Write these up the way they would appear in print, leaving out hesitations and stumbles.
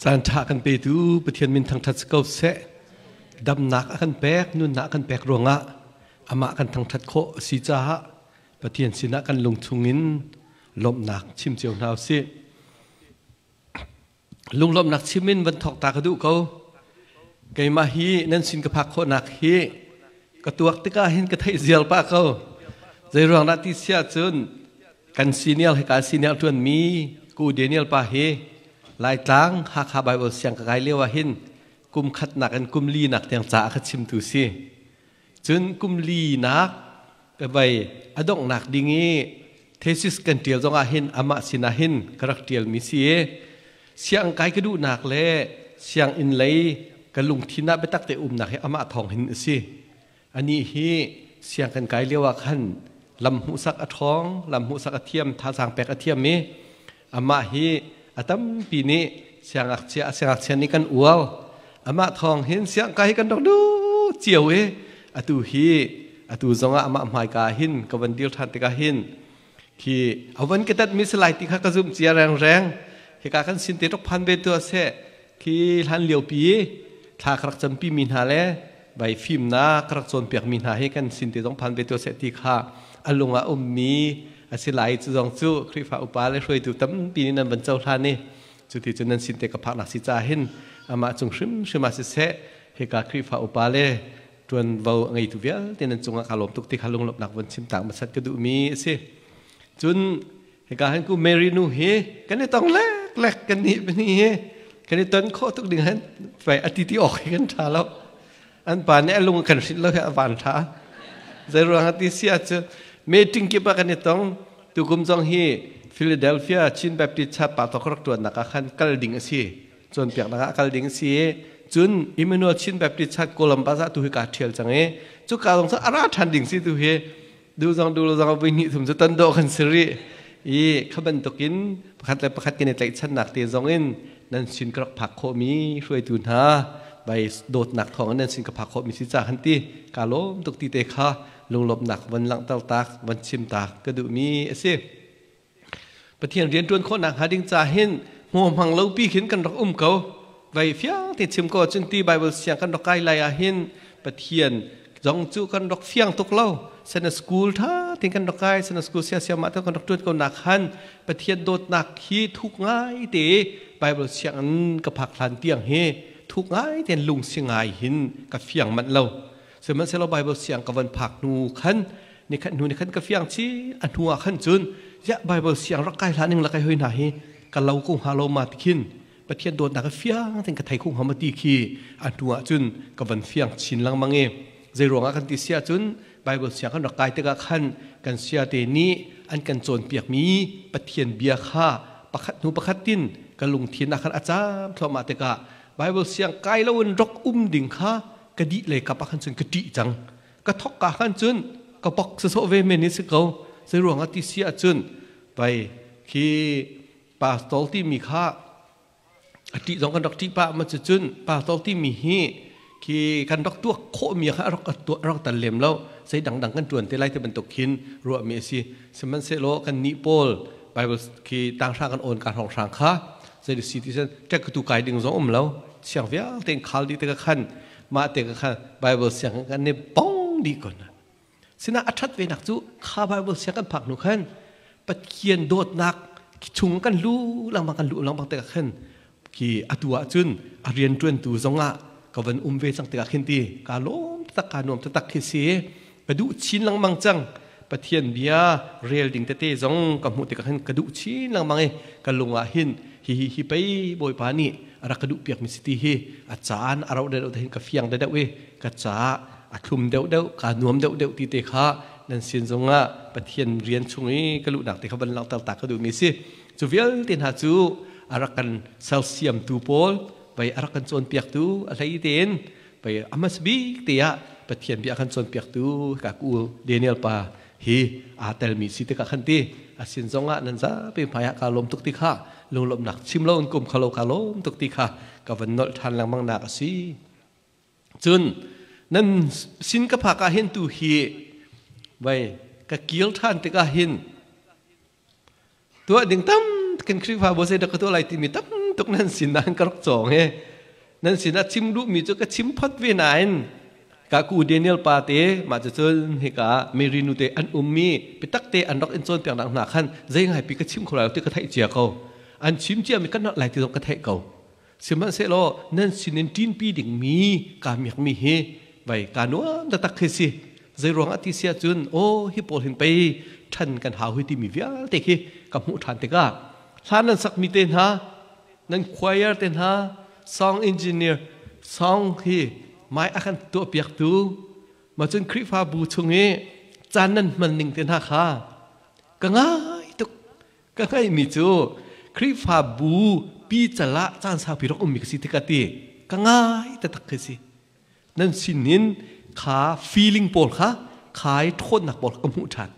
Caan ṭha kan petu Pathian min thangṭhat si ko seh. Damnak a kan pek, nunnak a kan pek ruangah amah kan thangṭhat khawh a si caah Pathian sinah kan lung chungin lawmhnak chim cio hna usih. Lunglawmhnak chim in van thawk ta ka duh ko. Keimah hi nan sin ka phak khawhnak hi ka tuak tikah hin ka theih zial pah ko. Zeiruang dah ti siah cun kan senior he ka senior ṭuanmi ku Daniel pa hi Laitlang Hakha Bible siang ka kai lio ah hin kum khatnak in kum li nak tiang ca a ka chimtu si. Cun kum li nak ka vai a donghnak ding i thesis kan ṭial zong ah hin amah sinah hin ka rak ṭialmi si i siang kai ka duhnak le sianginn lei ka lungthin ah biatak te umnak hi amah thawng hin a si. Anih hi siang kan kai lio ah khan lam hmuhsak a ṭhawng, lam hmuhsak a thiam, thazaang pek a thiam i amah hi a tampi nih siangngakchia siangngakchia nih kan ual. Amah thawng hin siang kai hi kan rak duh cio i atu hi atu zongah amah hmaika hin ka van dir ṭhan tikah hin khi a van ka tat mi salai ti kha ka zumh cia rengreng. Hika kan sin te rak phan ve tu seh khi hlan lio pi thla ka rak campi mi hna le bai fimnak ka rak cawnpiak mi hna hi kan sin te zong phan ve tu seh ti kha a lung ah ummi a si lai. Cu zong cu Khrihfa upa le hruaitu tampi nih nan van cohlan i cuti cun nan sin te ka phaknak si ca hin amah cung hrimhrim ah siseh, hika Khrihfa upa le ṭuanvo a ngeitu vialte nan cungah kaa lawm tuk ti kha lunglawmhnak von chim tak hmasat ka duhmi a si. Cun hika hin ku Mary nu hi kan i tong lek lek, kan nih pahnih hi kan i ton khawh tuk ding hin fai a ti ti awk hi kan ṭha lo. An pa nih a lung kan hrilh lo hi a van ṭha. Zeiruang ah ti si ahcun meeting kip ah kan i tong. Tukum zong hi Philadelphia Chin Baptist Church pa rak ṭuannak ah khan kal ding a si, cawnpiaknak ah kal ding a si. Cun Emmanuel Chin Baptist Church Columbus ah tu hi kaa ṭhial cang i cuka zong cu a ra ṭhan ding si. Tu hi du zong du lo zong voi hnih thum cu ton dawh kan si rih i kha bantukin pakhat le pakhat kan i tlaihchannak te zong in nan sin ka rak phak khawhmi, hruaitu hna bai dawtnak thawng in nan sin ka phak khawhmi si ca han ti ka lawm tuk ti te kha lunglawmhnak van langhter tak, van chim tak ka duhmi a si. Pathian rianṭuan khawhnak hnga ding ca hin hmuhmang lo pi khin kan rak um ko. Vai fiang te chim ko cun ti Bible siang kan rak kai lai ah hin Pathian zong cu kan rak fiang tuk lo. Sana school tha tin kan rak kai, sana school sia sia ma te kan rak tuan ko nak han Pathian dawtnak hi thuk ngai te Bible siang an ka phak hlan tiang hi thuk ngai ten lung si ngai hin ka fiang manh lo. Sihmanhsehlaw Bible siang ka van phak hnu khan nikhat hnu nikhat ka fiang chi. A hnu ah khan cun ya Bible siang rak kai hlah ning la kai hoi hna hi ka lo ko hnga lo ma ti khin Pathian dawtnak ka fiang ten ka thei kho hnga ma ti khi a hnu ah cun ka van fiang chin lengmang i zei ruangah kan ti sia cun Bible siang kan rak kai tikah khan kan sia te nih an kan cawnpiak mi Pathian bia kha pakhat hnu pakhat tin ka lungthin ah khan a caam thluahmah tikah Bible siang kai lo in rak um ding kha ka dih lei kap ah khan cun ka ṭih cang. Ka thok ka khan cun ka pok sasawh ve men ni si ko. Zei ruangah ti si ahcun vai khi pastor ti mi kha a ṭih zong kan rak ṭih pah ma. Cun pastor ti mi hi khi kan rak tuak khawh mi kha rak tuah rak tal lem lo, zei dangdang kan ṭuan te lai ti bantuk khin ruah mi a si. Sihmanhsehlaw kan nih pawl Bible khi tang hrang kan on ka hrong hrang kha zei si ti sen ṭek tu kai ding zong um lo, siang vialte in khal dih te khan mah te khan Bible siang kan ni bong dih kon. Sina a ṭhat ve nak cu kha Bible siang kan phak hnu khan Pathian dawtnak chung kan lu langmang, kan lu langmang te khan khi atu ah cun a rian ṭuantu zongah ka van um ve cang tikah khin ti ka lawm taktak, ka nuam taktak khi si. Ka duh chin lengmang cang. Pathian bia rel ding tete zong ka hmuh tikah khin ka duh chin lengmang i ka lung ah hin hi hi hi pei Bawipa nih a rak ka duh piak mi si ti hi a caan a rauh deuh hin ka fiang deuh i ka caah a thlum deuh deuh, ka nuam deuh deuh ti te kha nan sin zongah Pathian rian chung i ka luhnak te kha van langhter ta ka duh mi si. Cu vialte hna cu a rak kan sersiamtu pawl vai a rak kan cawnpiaktu, a hlei tein vai a hmasa bik te ah Pathian bia kan cawnpiaktu ka ku Daniel pa hi aa telmi si tikah khan ti a sin zongah nan zapi hmai ah kaa lawm tuk ti kha lunglawmhnak chim lo in kum khalo kaa lawm tuk ti kha ka van nolh ṭhan lengmang nak a si. Cun nan sin ka phak ah hin tu hi vai ka kil ṭhan tikah hin tuah ding tam kan Khrihfabu zei dah ka tuah lai timi tampi tuk nan sin ah ka rak cawng he. Nan sin ah chim duhmi cu ka chim phot ve nain ka ku Daniel pa te mah cucun hika Mary nu te an ummi bitak te an rak in cawnpiak nak hna khan zei ngai pi ka chim kho lai lo ti ka theih cia ko. An chim cia mi kan nolh lai ti zong ka theih ko. Sihmanhsehlaw nan sinin ṭinpi dingmi kaa miakmi hi vai kaa nuam taktak khi si. Zeiruang ah ti si ahcun aw hi pawl hin pei ṭhan kan hau hi timi vialte khi ka hmuh ṭhan tikah hla nan sakmi te hna, nan choir te hna, song engineer, song hi mai a kan tuahpiaktu, mah cun Khrihfabu chung i caan nan hman ning te hna kha ka ngai tuk. Ka ngaihmi cu Khrihfabu pi cal ah caan saupi rak ummi ka si tikah ti ka ngai taktak khi si. Nan sinin kha feeling pawl kha khai ṭhawnnak pawl ka hmuh ṭhan.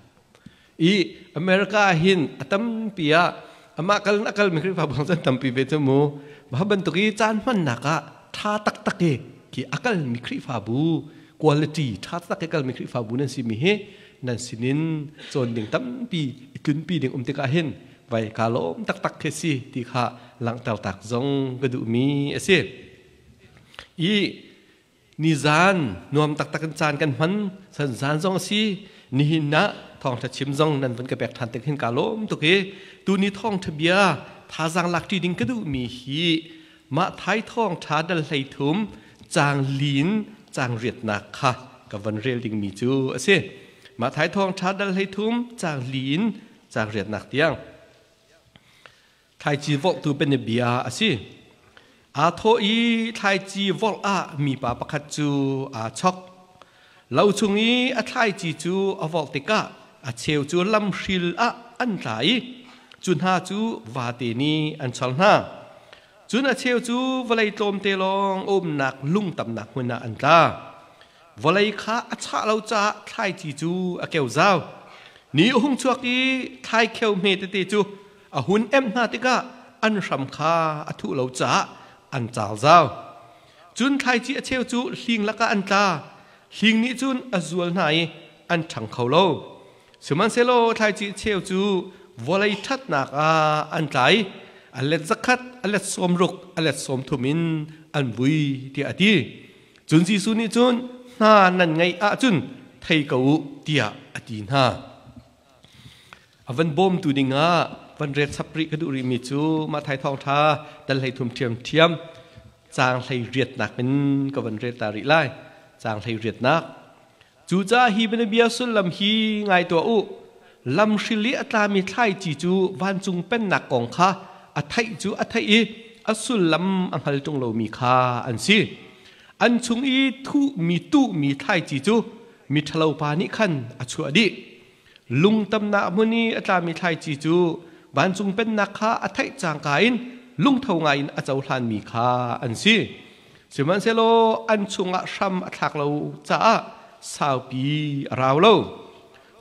I America ah hin a tampi ah amah kal a kalmi Khrihfabu zong tampi ve cu mu. Mah bantuk i caan hmannak ah ṭha taktak i khi a kalmi Khrihfabu quality ṭha taktak i kalmi Khrihfabu nan simi hi nan sinin cawn ding tampi i tlunpi ding um tikah hin vai kaa lawm taktak khi si ti kha langhter tak zong ka duhmi a si. I nizan nuam taktak in caan kan hman san zan zong a si nihin ah thawngṭha chim zong nan vun ka pek ṭhan tik hin kaa lawm tuk i tuni thawngṭha bia thazaang lak ṭi ding ka duhmi hi mah thai thawngṭha dal 13 caang lin caang riatnak kha ka van rel dingmi cu a si. Mah thai thawngṭha dal 13 caang lin caang riatnak tiang. Thlaici vorhtu bianabia a si. Aa thawh i thlaici vorh ah mipa pakhat cu aa chok. Lo chung i a thlaici cu a vorh tikah a cheu cu lamhril ah an tla i cu hna cu vate nih an chol hna. Cun a cheu cu vawlei tlawmte lawng a umnak lung tamnak hmun ah an tla. Vawlei kha a chah lo caah thlaici cu a keu zau. Ni a hung chuak i thlai kheu hme tete cu a hun emh hna tikah an hram kha a thuh lo caah an cal zau. Cun thlaici a cheu cu hling lakah an tla. Hling nih cun a zual hna i an ṭhang kho lo. Sihmanhsehlaw thlaici cheu cu vawlei ṭhatnak ah an tla i a let zakhat, a let 60, a let 30 in an vui tiah a ti. Cun Jesuh nih cun hna nan ngeih ahcun thei ko u tiah a ti hna. A van bawmtu dingah van rel chap rih ka duh rihmi cu mah thai thawngṭha dal 13 ṭhiamṭhiam caang 18nak in ka van rel ta rih lai. Caang 18nak. Cucaah hi bianabia sullam hi ngai tuah u. Lamhril i a tlami thlaici cu vancung pennak kong kha a theih cu a theih i a sullam a hngal ṭung lomi kha an si. An chung i thuhmi tuhmi thlaici cu miṭhalopa nih khan a chuah dih. Lungtamnak hmun i a tlami thlaici cu vancung pennak kha a theih cangka in lungtho ngaiin a cohlanmi kha an si. Sihmanhsehlaw an chungah hram a thlak lo caah saupi a rau lo.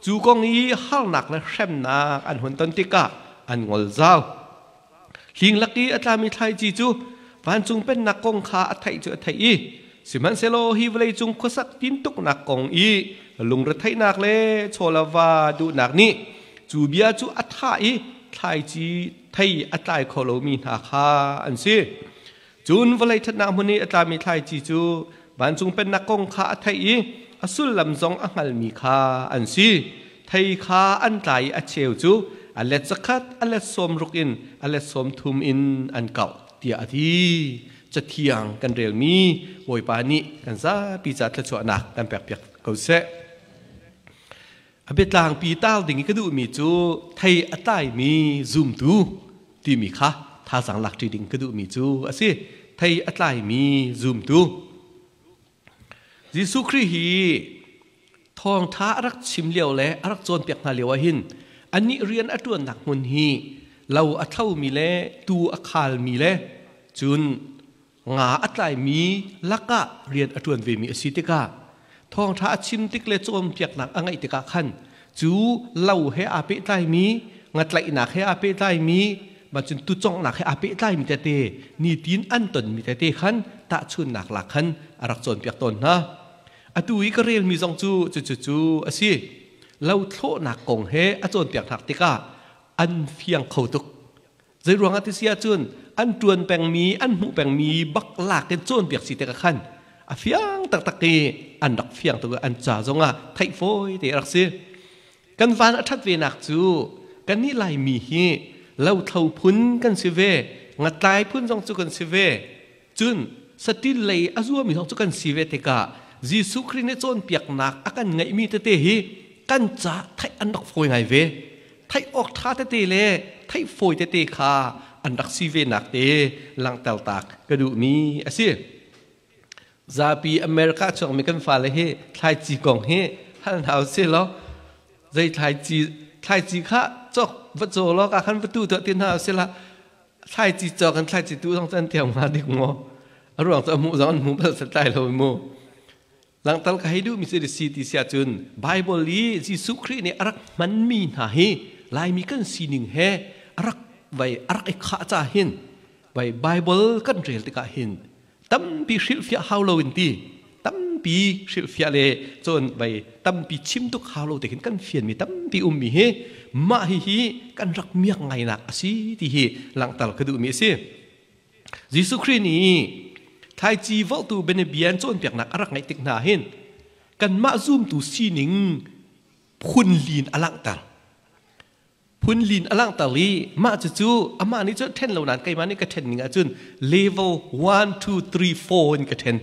Cu kong i harnak le hremnak an hun ton tikah an ngol zau. Hling lak i a tlami thlaici cu vancung pennak kong kha a theih cu a theih i sihmanhsehlaw hi vawleicung khuasak tintuknak kong i lungretheihnak le chawlava duhnak nih cu bia cu a thah i thlaici thei a tlai kho lomi hna kha an si. Cun vawlei ṭhatnak hmun i a tlami thlaici cu vancung pennak kong kha a theih i a sullam zong a hngalmi kha an si. Thei kha an tlai i a cheu cu a let zakhat, a let 60 in a let 30 in an kauh, tiah a ti. Cathiang kan relmi Bawipa nih kan zapi ca thluachuahnak kan pekpiak ko seh. A biatlangpi tar ding i ka duhmi cu thei a tlaimi zumtu timi kha thazaang lakṭi ding ka duhmi cu a si. Thei a tlaimi zumtu. Jesuh Khrih hi thawngṭha a rak chim lio le a rak cawnpiak hna lio ah hin anih rian a ṭuannak hmun hi lo a thlomi le tuu a khalmi le cun nga a tlaimi lakah rian a ṭuan vemi a si tikah thawngṭha a chim tik le cawnpiaknak a ngeih tikah khan cu lo he aa pehtlaimi ngatlaihnak he aa pehtlaimi cun tuconghnak he aa pehtlaimi tete nitin an tonmi tete khan tahchunnak lak khan a rak cawnpiak tawn hna. Atu i ka relmi zong cu cucu a si. Lo thlawhnak kong he a cawnpiak hna tikah an fiang kho tuk. Zeiruangah ti si ahcun an ṭuan pengmi an hmuh pengmi bak lak in cawnpiak si tikah khan a fiang taktak i an rak fiang tuk an ca zongah theih fawi te a rak si. Kan van a ṭhat ve nak cu kannih Laimi hi lothlo phun kan si ve, ngatlai phun zong cu kan si ve. Cun saṭil lei a zuami zong cu kan si ve tikah Jesuh Khrih nih cawnpiaknak a kan ngeihmi tete hi kan ca theih an rak fawi ngai ve. Theih awk ṭha tete le theih fawi tete kha an rak si ve nak te langhter tak ka duhmi a si. Zapi America chuakmi kan fale hi thlaici kong hi hal hna usih law zei thlaici thlaici kha cawk va caw law ka khan va tu tuah ti hna usih la thlaici cawk in thlaici tu zong can thiam hnga dik maw? A ruang cu a hmuh zong an hmu bal santlai lo mu. Langtal ka hei duh mi si si ti sia cun Bible i Jesuh Khrih nih a rak hmanmi hna hi Laimi kan sining he a rak vai a rak i khah ca hin vai Bible kan rel tikah hin tampi hrilhfiah hau lo in ti tampi hrilhfiah le cun vai tampi chim tuk hau lo te khin kan fianmi tampi ummi hi mah hi hi kan rak miak ngainak a si ti hi langhter ka duhmi a si. Jesuh Khrih nih thlaici volhtu bianabia cawnpiaknak a rak ngeih tik hna hin kanmah zumtu sining phun lin a langhter. Phun lin a langhter i mah cucu amah nih cun ṭhen lo nain keimah nih ka ṭhen ning ahcun level 1 2 3 4 in ka ṭhen.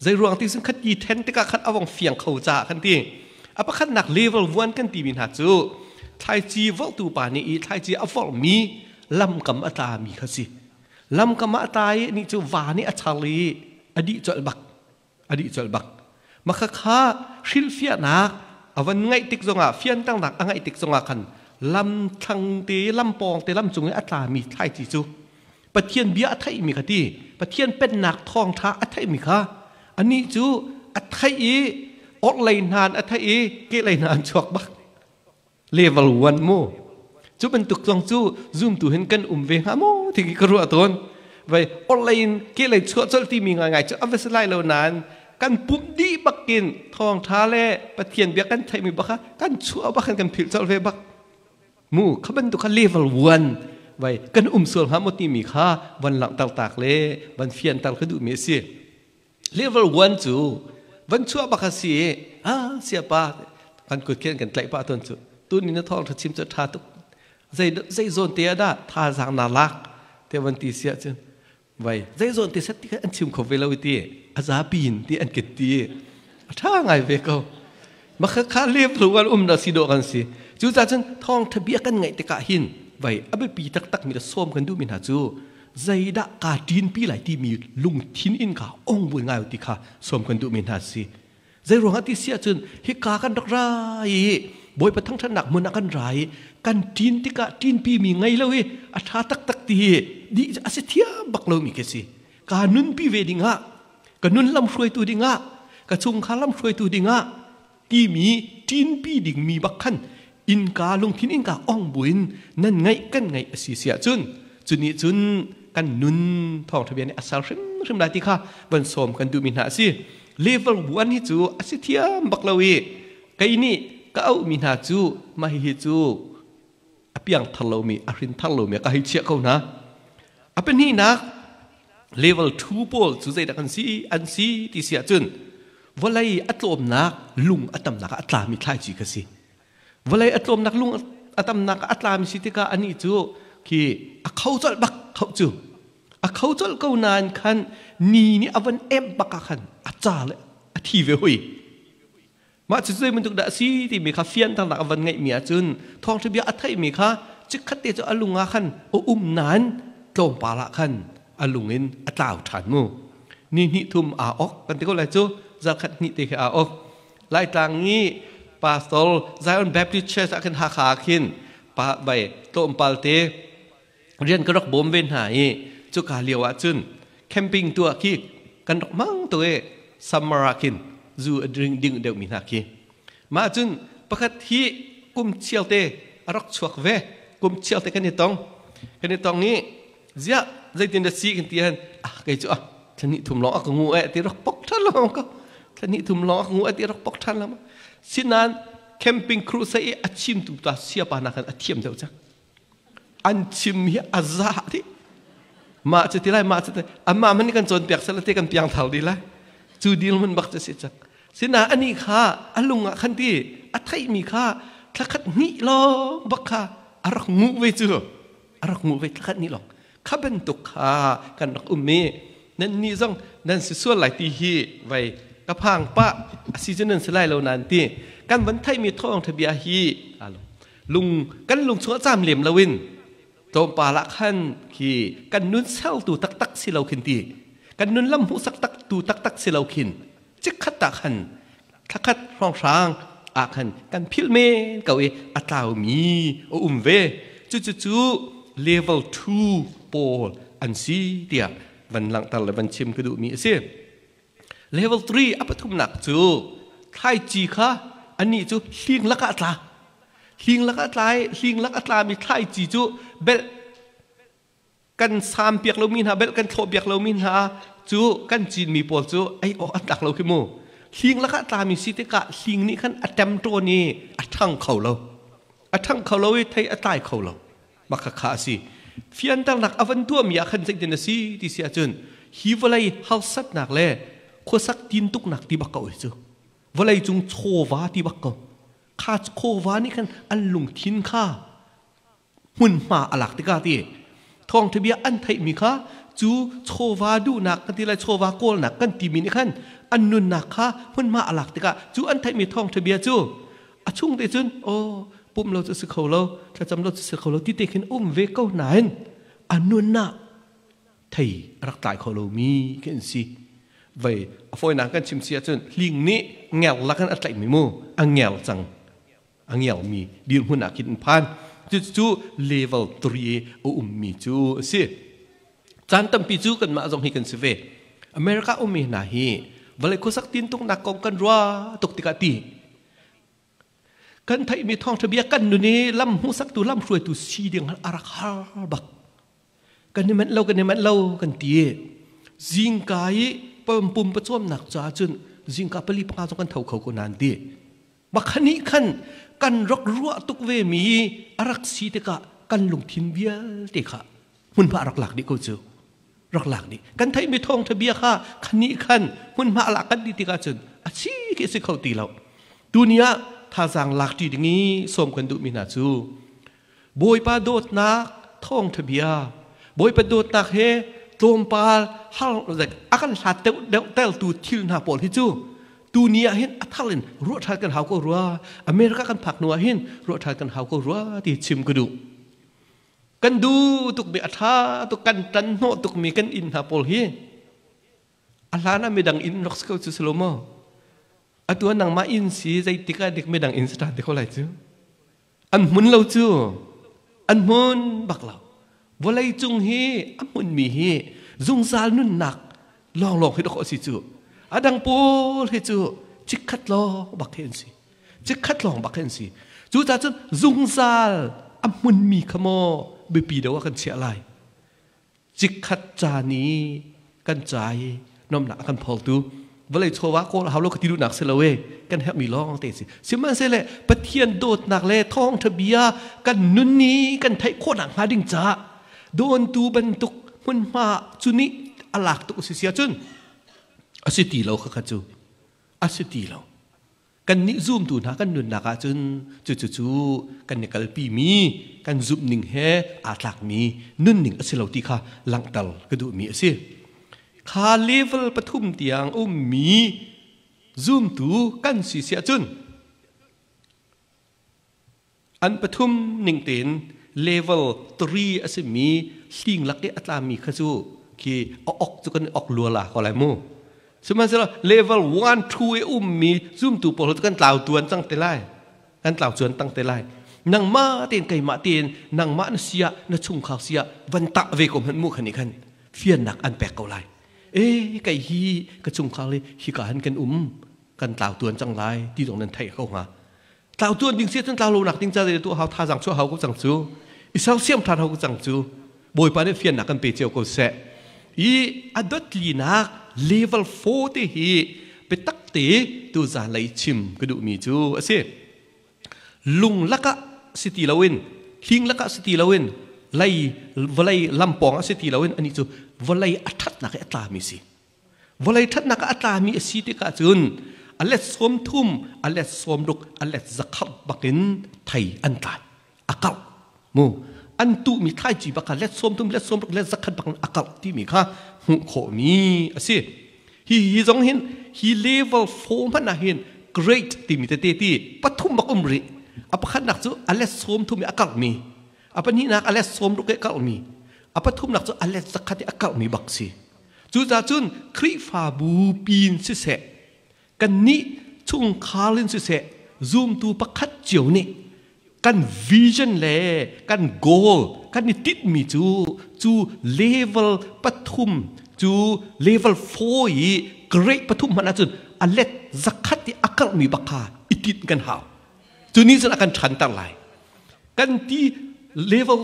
Zei ruang ti cun khat i ṭhen tikah khan a vong fiang kho caah kan ti. A pakhatnak level 1 kan timi hna cu thlaici volhtu pa nih i thlaici a vorhmi lamkam a tlami kha si. Lamkam ah a tla i nih cu va nih a char i a dih colh bak. A dih colh bak. Maka kha hrilhfiahnak a van ngaih tik zongah fianternak a ngaih tik zongah khan lam thlang te lam pawng te lam cung i a tlami thlaici cu Pathian bia a theihmi kha ti Pathian pennak thawngṭha a theihmi kha anih cu a theih i orhlei hna a theih i kehlei hna an chuak bak. Level 1 mu. Cu bantuk zong cu zumtu hin kan um ve hnga maw ti ka ruah tawn. Vai orhlei in kehlei chuah colh timi ngaingai cu a va si lai lo nain kan pumh dih bakin thawngṭha le Pathian bia kan theihmi bak kha kan chuah bak kan philh colh ve bak. Mu kha bantuk kha level 1 vai kan um sual hnga maw timi kha van langhter tak le van fianter ka duhmi a si. Level 1 cu van chuah bak a si i ah siapa kan kut khin kan tlaih pah tawn cu tuni na thawng tha chim cu tha tuk zei zei zawn te ah dah thazaang na lak te van ti sia cun vai zei zawn te set ti an chim kho ve lo ti a zapi in ti an kit ti a tha ngai ve ko makha kha level 1 um na si do kan si cu ca cun thawng tha bia kan ngaih tikah hin vai a biapi taktak mi le sawm kan duh mi hna cu zeidah kaa ṭinpi lai timi lungthin in kha ong bul ngai ti kha sawm kan duhmi hna si. Zei ruangah ti si ahcun hika kan rak ra i Bawipa thangṭhatnak hmun ah kan ra i kan ṭin tikah ṭinpi mi ngei lo i a ṭha taktak ti hi dih a si thiam bak lomi khi si. Ka nunpi ve dingah, ka nun lam hruaitu dingah, ka chungkhar lam hruaitu dingah timi ṭinpi dingmi bak khan innka lungthin innka ong buin nan ngaih kan ngaih a si si ahcun cu nih cun kan nun thawngṭha bia nih a ser hrimhrim lai ti kha van sawm kan duhmi hna a si. Level 1 hi cu a si thiam bak lo i kei nih ka auhmi hna cu mah hihi cu a piang thar lomi a hrin thar lomi ka hei chiah ko hna. A pahnihnak level 2 pawl cu zeidah kan si an si ti si ahcun vawlei a tlawmnak lung a tamnak ah a tlami thlaici kha si. Vawlei a tlawmnak lung a tamnak ah a tlami si tikah anih cu khi a kho colh bak kho cu a kho colh ko nain khan ni nih a van emh bak ah khan a ca le a thi ve hui. Mah cu zei bantuk dah a si timi kha fianternak a van ngeihmi ahcun thawngṭha bia a theihmi kha chikkhat te cu a lung ah khan a um nain tlawmpal ah khan a lung in a tlau ṭhan mu. Ni hnih thum aa ok kan ti ko lai cu zarkhat hnih te khi aa ok. Laitlang i Pastor Zion Baptist Church ah khin Hakha ah khin pa bai tlawmpal te rian ka rak bawm ve hna i cuka lio ah cun camping tuah khi kan rak hmang tuk i summer ah khin zu a drink ding deuhmi hna khi mah cun pakhat hi kum chial te a rak chuak ve kum chial te kan i tong kan i tong i ziah zeitin dah si kan ti han ah kei cu ah thla thum lawng a ka ngu eh ti rak pok than lo ka thla thum lawng a ka ngu eh ti rak pok than lo sinan camping crusade i a chimtu ta siapa na khan a thiam deuh cang an chim hi a za dih. Mah cu ti lai, mah cu ti amah man kan cawnpiak sel te kan piang thar di lai. Cu dil mun bak cu si cak. Sina ani kha a lung ah khan ti a theihmi kha thlakhat hnih lawng bak kha a rak nguh ve cu. A rak nguh ve thlakhat hnih lawng. Kha bantuk kha kan rak um i nan nih zong nan si sual lai ti hi vai ka phang pa a si cu nan si lai lo nan ti. Kan van theihmi thawng bia hi lung kan lung chung a caam lem loin tlawmpal ah khan khi kan nun sertu taktak si lo khin ti kan nun lam hmuhsak tak tu taktak si lo khin chikkhat ah khan thlakhat hrawnghrang ah khan kan philh men ko i a tlaumi a um ve. Cucu cu level 2 pawl an si tiah van langhter le van chim ka duhmi a si. Level 3 a pathumnak cu thlaici kha anih cu hling lakah a tla. Hling lakah a tla i hling lak a tlami thlaici cu belh kan saam piak lomi hna, belh kan thlawh piak lomi hna cu kan cinmi pawl cu ei awk an tlak lo khi mu. Hling lakah a tlami si tikah hling nih khan a ṭemṭawn i a ṭhang kho lo. A ṭhang kho lo i thei a tlai kho lo. Mah khakha a si. Fianternak a van tuahmi ah khan zeitin a si ti si ahcun hi vawlei harsatnak le khuasak tintuknak ti bak ko hi cu vawlei cung chawva ti bak ko kha chawva nih khan an lungthin kha hmunhma a lak tikah ti thawngṭha bia an theihmi kha cu chawva duhnak kan ti lai, chawva kawlnak kan timi nih khan an nunnak kha hmunhma a lak tikah cu an theihmi thawngṭha bia cu a chung te cun aw pum lo cu si kho lo, thlacam lo cu si kho lo ti te khin um ve ko nain a nunnak thei a rak tlai kho lomi khi an si. Vei a fawinak kan chim si ahcun hling nih ngel lakin a tlaihmi mu a ngel cang, a ngelmi dirhmun ah khin an phan. Cucu level 3 a ummi cu a si. Caan tampi cu kanmah zong hi kan si ve. America ummi hna hi vawlei khuasak tintuknak kong kan ruah tuk tikah ti kan theihmi thawngṭha bia kan nun i lam hmuhsaktu, lam hruaitu si ding a rak har bak. Kan i manh lo, kan i manh lo kan ti. Zingka i pum pawcawmnak caah cun zingka pali panga zong kan tho kho ko nain ti. Makhani khan kan rak ruah tuk ve mi a rak si tikah kan lungthin vialte kha hmunhma a rak lak dih ko cu. Rak lak dih. Kan theihmi thawngṭha bia kha khani khan hmunhma a lak kan dih tikah cun a si khi a si kho ti lo. Tuni ah thazaang lak ṭi ding i sawm kan duhmi hna cu Bawipa dawtnak thawngṭha bia, Bawipa dawtnak he tlawmpal har a kan hlat deuh deuh teltu thil hna pawl hi cu tuni ah hin a thar in ruah ṭhan kan hau ko rua. America kan phak hnu ah hin ruah ṭhan kan hau ko rua ti chim ka duh. Kan duh tukmi, a ṭha tuk kan ṭan hnawh tukmi kan inn hna pawl hi a hlan ah midang inn rak si ko cu si lo maw? Atu ah nangmah inn si, zeitik ah dik midang inn si ṭhan te ko lai cu. An hmun lo cu, an hmun bak lo. Vawlei cung hi a hmunmi hi zungzal nunnak lawnglawng hi dawh a si cu. A dang pawl hi cu chikkhat lawng bak hi an si, chikkhat lawng bak hi an si. Cucaah cun zungzal a hmunmi kha maw biapi deuh ah kan chiah lai, chikkhat ca ni kan ca i nomnak a kan phawltu vawlei chawva kawl hau lo ka ti duhnak si lo e, kan herhmi lawng te si. Sihmanhsehlaw Pathian dawtnak le thawngṭha bia kan nun ni kan theih khawhnak hnga ding caah dawntu bantuk hmunhma cu nih a lak tuk si sia cun a si ti lo. Kha kha cu a si ti lo. Kannih zumtu hna kan nunnak ahcun cucu kan i kalpimi kan zumhning he aa tlakmi nunning a si lo ti kha langhter ka duhmi a si. Kha level pathum tiang ummi zumtu kan si si ahcun an pathum ning tein level 3 a simi hling lak i a tlami kha cu khi a ok cu kan ok lua la ko lai mu. Sihmanhsehlaw level 1 2 i ummi zumtu pawl cu kan tlau tuan cang te lai, kan tlau cuan tang te lai. Nangmah tein, keimah tein, nangmah na sia na chungkhar sia van tah ve ko hmanh mu. Khan nih khan fiannak an pek ko lai. E kei hi ka chungkhar le hika han kan um, kan tlau tuan cang lai ti zong nan theih ko hnga. Tlau tuan ding si cun tlau lo nak ding ca tu hau thazang chuah hau ko cang cu, i sersiam than hau ko cang cu. Bawipa nih fiannak kan pe cio ko seh. I a dot linak level 4 te hi biatak te tu zan lei chim ka duhmi cu a si. Lung lakah si ti loin, hling lakah si ti loin. Lei vawlei lampawng a si ti loin anih cu vawlei a ṭhatnak i a tlami si. Vawlei ṭhatnak ah a tlami a si tikah cun a let 30, a let 60, a let 100 bakin thei an tlai. A kauh. Mu an tuhmi thlaici bak kha let 30, let 60, let 100 bakin a kauh timi kha hmuh khawhmi a si. Hi hi zong hin hi level 4 hmanh ah hin grade timi tete ti pathum bak um rih. A pakhatnak cu a let 30 i a karhmi. A pahnihnak a let 60 i a karhmi. A pathumnak cu a let 100 i a karhmi bak si. Cucaah cun Khrihfabu pin siseh, kannih chungkhar in siseh, zumtu pakhat cio nih kan vision le kan goal kan i tinhmi cu cu level pathum, cu level 4 i grade pathum hmanh ahcun a let 100 i a karhmi bak kha i tinh kan hau. Cu nih cun a kan ṭhanter lai. Kan ti level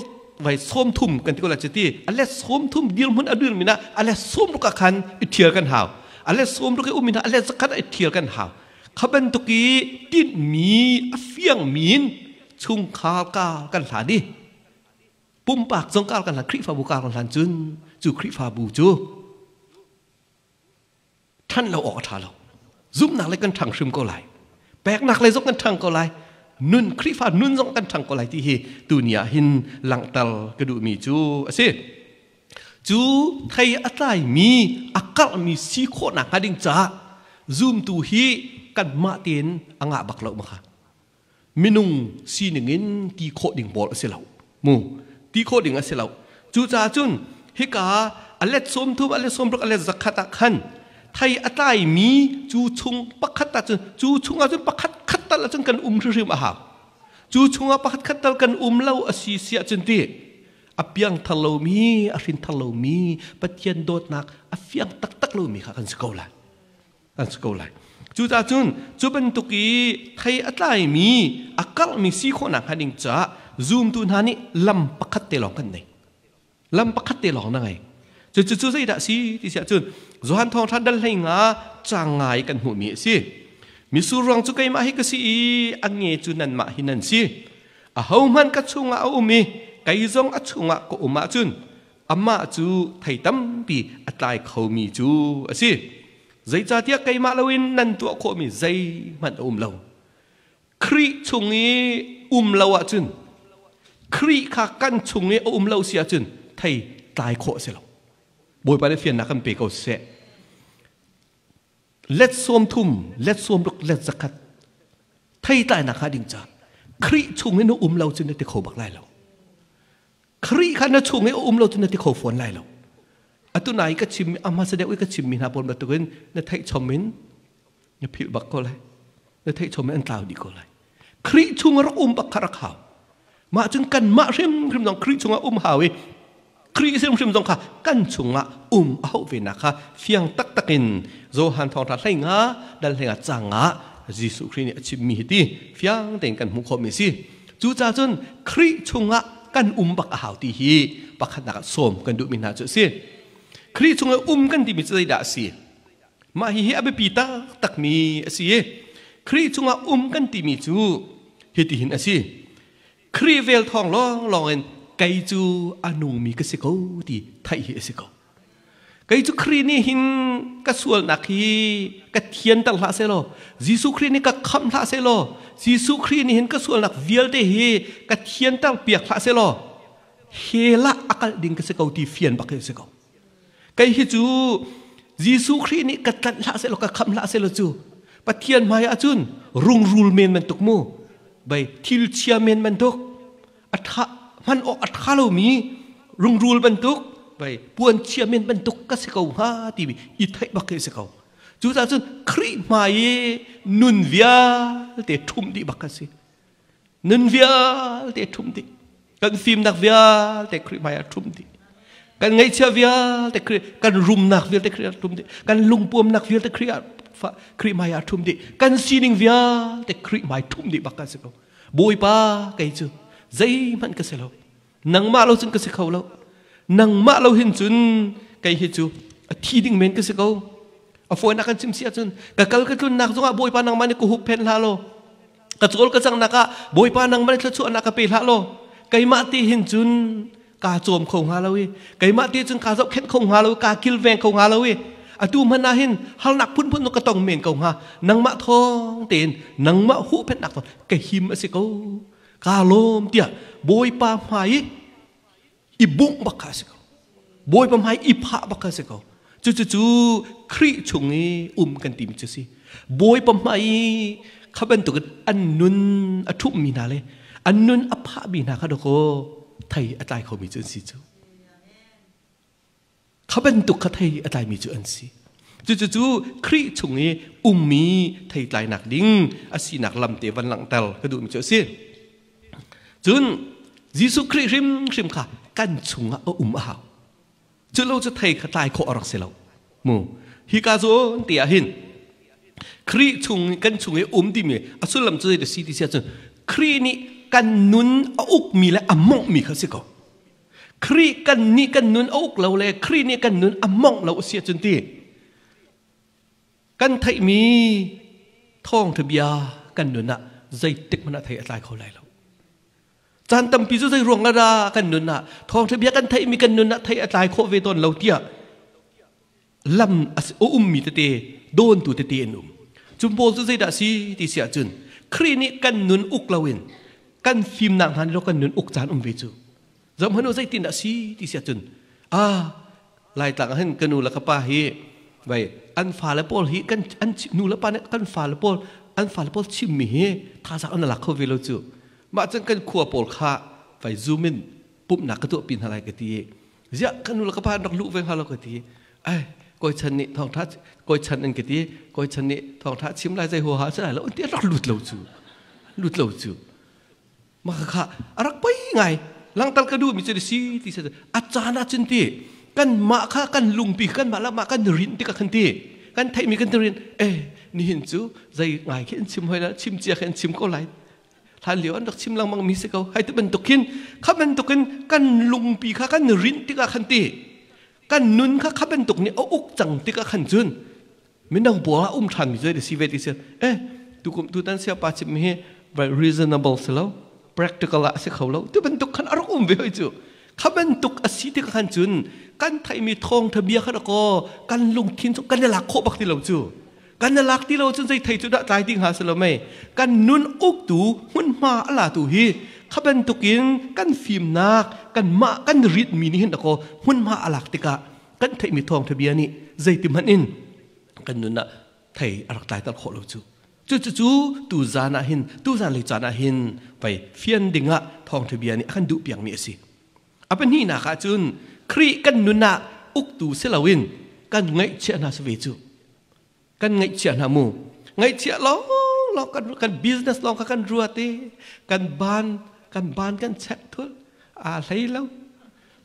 vai 30 kan ti ko lai ti a let 30 dirhmun a dirmin ah a let 60 ah khan i ṭhial kan hau. A let 60 i um in a let 100 ah i ṭhial kan hau. Kha bantuk i tinhmi a fiangmi in chungkhar ka kan hlan i pumpak zong kar kan hlan, Khrihfabu kar kan hlan cun cu Khrihfabu cu ṭhan lo awk a ṭha lo. Zumhnak le kan ṭhang hrim ko lai, peknak le zong kan ṭhang ko lai, nun Khrihfa nun zong kan ṭhang ko lai ti hi tuni ah hin langhter ka duhmi cu a si. Cu thei a tlaimi a karhmi si khawhnak hnga ding caah zumtu hi kanmah tein a ngah bak lo ma kha. Minung sining in ti khawh ding pawl a si lo mu, ti khawh ding a si lo. Cucaah cun hika a let 30, a let 60, a let 100 ah khan thei a tlaimi cu chung pakhat ah cun, cu chungah cun pakhat khat tal ah cun kan um hrimhrim a hau. Cu chungah pakhat khat tal kan um lo a si siah cun ti a piang thar lomi, a hrin thar lomi, Pathian dawtnak a fiang taktak lomi kha kan si ko lai, kan si ko lai. Cucaah cun cu bantuk i thei a tlaimi, a karhmi si khawhnak hnga ding caah zumtu hna nih lam pakhat te lawng kan nei. Lam pakhat te lawng na ngei. Cu cu cu zeidah si ti siah cun Johan Thawngṭha dal 15 caang ngai kan hmuhmi a si. Misur ruang cu keimah hi ka si i a nge cu nanmah hi nan si. Ahohmanh ka chungah a um i kei zong a chungah ka um ahcun amah cu thei tampi a tlai khomi cu a si. Zeicahtiah keimah loin nan tuah khawhmi zeihmanh a um lo. Khrih chung i um lo ahcun, Khrih kha kan chung i a um lo si ahcun thei tlai khawh a si lo. Bawipa nih fiannak kan pe ko seh. Let 30, let 60, let 100 thei tlainak hnga ding ca Khrih chung i na um lo cun na ti kho bak lai lo. Khrih kha na chung i a um lo cun na ti kho fawn lai lo. Atu nai ka chim a hmasa deuh i ka chimmi hna pawl bantukin na theih chom in na philh bak ko lai. Na theih chom in an tlau dih ko lai. Khrih chung a rak um bak kha rak hau. Mah cun kanmah hrimhrim zong Khrih chungah um hau i Khrih hrimhrim zong kha kan chungah um a hauh ve nak kha fiang taktak in Johan Thawngṭha 15 dal 15 caang ah Jesuh Khrih nih a chimmi hi ti fiang tein kan hmuh khawhmi a si. Cucaah cun Khrih chungah kan um bak a hau ti hi pakhatnak ah sawm kan duhmi hna cu a si. Khrih chungah um kan timi cu zeidah a si? Mah hihi a biapi taktakmi a si i Khrih chungah um kan timi cu hitihin a si. Khrih vel thawng lawnglawng in kei cu a nungmi ka si ko ti theih hi a si ko. Kei cu Khrih nih hin ka sualnak hi ka thianter hlah seh law, Jesuh Khrih nih ka khamh hlah seh law, Jesuh Khrih nih hin ka sualnak vialte hi ka thianter piak hlah seh law, hell ah a kal ding ka si ko ti fian bak hi a si ko. Kei hi cu Jesuh Khrih nih ka tlanh hlah seh law, ka khamh hlah seh law cu Pathian hmai ah cun rungrul men bantuk mu, bai thil chia men bantuk, a ṭha hman awk a ṭha lomi rungrul bantuk, bai puan chia men bantuk ka si ko hnga timi i theih bak khi si ko. Cucaah cun Khrih hmai i nun vialte ṭhumh dih bak ka si. Nun vialte ṭhumh dih. Kan fimnak vialte Khrih hmai ah ṭhumh dih. Kan ngaihchia vialte Khrih, kan rumnak vialte Khrih ah ṭhumh dih. Kan lungpuamnak vialte Khrih ah Khrih hmai ah ṭhumh dih. Kan sining vialte Khrih hmai ṭhumh dih bak kan si ko. Bawipa, kei cu zeihmanh ka si lo. Nangmah lo cun ka si kho lo. Nangmah lo hin cun kei hi cu a thi ding men ka si ko. A fawinak kan chim si ahcun ka kal ka tlunnak zongah Bawipa nangmah nih ka hup phen hlah law, ka cawl ka cangnak ah Bawipa nangmah nih thluachuahnak ka pe hlah law, keimah ti hin cun Kaa cawm kho hnga lo i keimah te cun kaa zohkhenh kho hnga lo, kaa kilveng kho hnga lo i atu hmanh ah hin harnak phunphun ka tong men ko hnga. Nangmah thawng tein, nangmah huhphenhnak thawng ka him a si ko. Kaa lawm tiah Bawipa hmai i i bungh bak kha a si ko. Bawipa hmai i phah bak kha a si ko. Cucu Khrih chung i um kan timi cu si. Bawipa hmai i kha bantukin an nun a ṭhumhmi hna le an nun a phahmi hna kha dawkaw thei a tlai khomi cu an si cu. Kha bantuk kha thei a tlaimi cu an si. Cucu Khrih chung i ummi theitlainak ding a sinak lam te van langhter ka duhmi cu a si. Cun Jesuh Khrih hrimhrim kha kan chungah a um a hau. Cu lo cu thei kha tlai khawh a rak si lo. Mu hika zawn te ah hin Khrih chung kan chung i um timi a sullam cu zei si ti si ahcun Khrih nih kan nun a ukmi le a monghmi kha si ko. Khrih kan nih kan nun a uk lo le Khrih nih kan nun a mongh lo a si ahcun ti kan theihmi thawngṭha bia kan nun ah zeitik hmanh ah thei a tlai kho lai lo. Caan tampi cu zei ruang ah kan nun ah thawngṭha bia kan theihmi kan nun ah thei a tlai khawh ve tawn lo tiah lam a ummi tete dawntu tete an um. Cu pawl cu zeidah si ti si ahcun Khrih nih kan nun uk loin kan fimnak hna nih kan nun uk caan um ve cu. Zohhmanh u, zeitindah si ti si ahcun Laitlang ah hin ka nu le ka pa hi vai an fale pawl hi kan an nu le pa nih kan fale pawl an fale pawl chimmi hi thazaang an lak kho ve lo cu. Mah cun kan khua pawl kha vai zoom in pumhnak ka tuahpi hna lai ka ti i ziah kan nu le ka pa an rak luh ve hnga lo ka ti. Ai, koi chan nih thawngtha koi chan an ka ti, koi chan nih thawngtha chim lai zei huaha si lai lo an ti, rak lut lo cu, lut lo cu. Mah kha a rak poi ngai. Langtal ka duh mi cu si ti se a caan ah cun ti kan mah kha kan lungpi kan mah mah kan rin ti ka khan ti kan theih mi kan rin nihin cu zei ngai khi an chim hoi la, chim cia khi an chim ko lai, hlan lio an rak chim lengmang mi si ko hai ti bantuk hin, kha bantukin kan lungpi kha kan rinh tikah khan ti kan nun kha kha bantuk nih a uk cang tikah khan cun mino pawl ah um ṭhan mi cu si ve ti si. Tukum tutan sia pa chim hi very reasonable si lo, practical ah a si kho lo ti bantuk khan a rak um ve hoi cu. Kha bantuk a si tikah khan cun kan theihmi thawngtha bia kha ko kan lungthin cu kan i lak khawh bak ti lo cu. Kan i lak ti lo cun zei thei cu dah tlai ding ha si lo mei? Kan nun uktu hmunhma a la tu hi kha bantukin kan fimnak kan mah kan rit mi nih hin ko hmunhma a lak tikah kan theihmi thawngtha bia nih zeiti hmanh in kan nun ah thei a rak tlai tal khawh lo cu. Cu cu cu tu zan ah hin, tu zan lei caan ah hin vai fian ding ah thawngtha bia nih a kan duh piakmi a si. A pahnihnak ah cun Khrih kan nun ah uktu si loin kan ngaihchiah hna si ve cu. Kan ngaihchiah hna mu, ngaihchiah lawng lawng kan kan business lawng kha kan ruat i kan ban kan ban kan check thul aa hlei lo,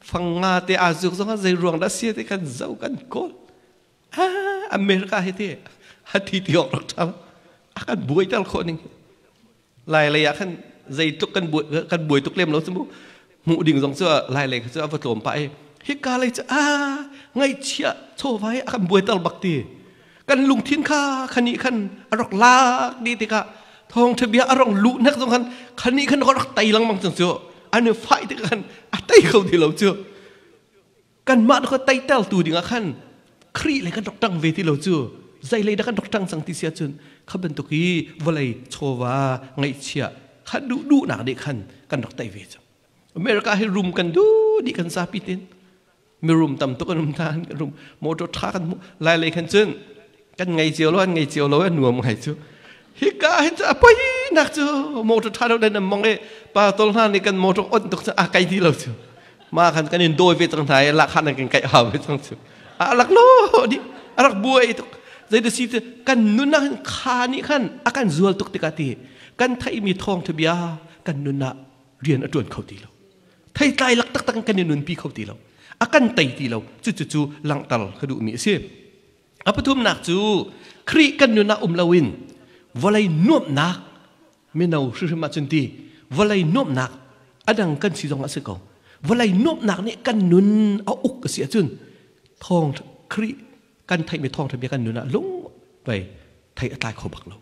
fang nga te aa zuk zong ah zei ruang dah si te kan zo kan kawl. America hi te hati ti awk rak ṭha a kan buai ter khawh ning. Lai lei ah khan zeitluk kan buai, kan buai tuk lem lo cu mu. Hmuh ding zong cu lai lei kha cu a va tlawm pah i hika lei cu ngaihchia chawva hi a kan buai ter bak ti. Kan lungthin kha khani khan a rak lak di tikah thawngṭha bia a rak luh nek zong khan khani khan a rak tei lengmang cang cu. An i fight tikah khan a tei kho ti lo cu. Kanmah kha teiter tu dingah khan Khrih le kan rak ṭang ve ti lo cu. Zei lei dah kan rak ṭang cang ti si ahcun kha bantuk i vawlei chawva ngaihchia kha duh duhnak nih khan kan rak tei ve cang. America hi rum kan duh dih, kan zapi tin mirum tam tuk an um hna, kan rum, motor ṭha kan hmuh. Lai lei khan cun kan ngei cio lo, an ngei cio lo, an nuam ngai cu. Hika hin cu a poi nak cu motor ṭha lo den an mong i pa tol hna nih kan motor on tuk cu a kai ti lo cu. Ma khan kan in dawi ve cang hna i lak han kan kai hau ve cang cu. A lak lo di a rak buai tuk. Zei da si ti kan nun ah hin kha nih khan a kan zual tuk tikah ti kan theihmi thawng bia kan nun ah rian a ṭuan kho ti lo, theitlai lak taktak in kan i nunpi kho ti lo, a kan tei ti lo cu. Cu cu langhter ka duhmi a si. A pathumnak cu Khrih kan nun ah um loin vawlei nuamhnak, mino hrimhrim ah cun ti vawlei nuamhnak, a dang kan si zong a si ko, vawlei nuamhnak nih kan nun a uk a si ahcun thawng Khrih kan theihmi thawngṭha bia kan nun ah lung vei thei a tlai kho bak lo.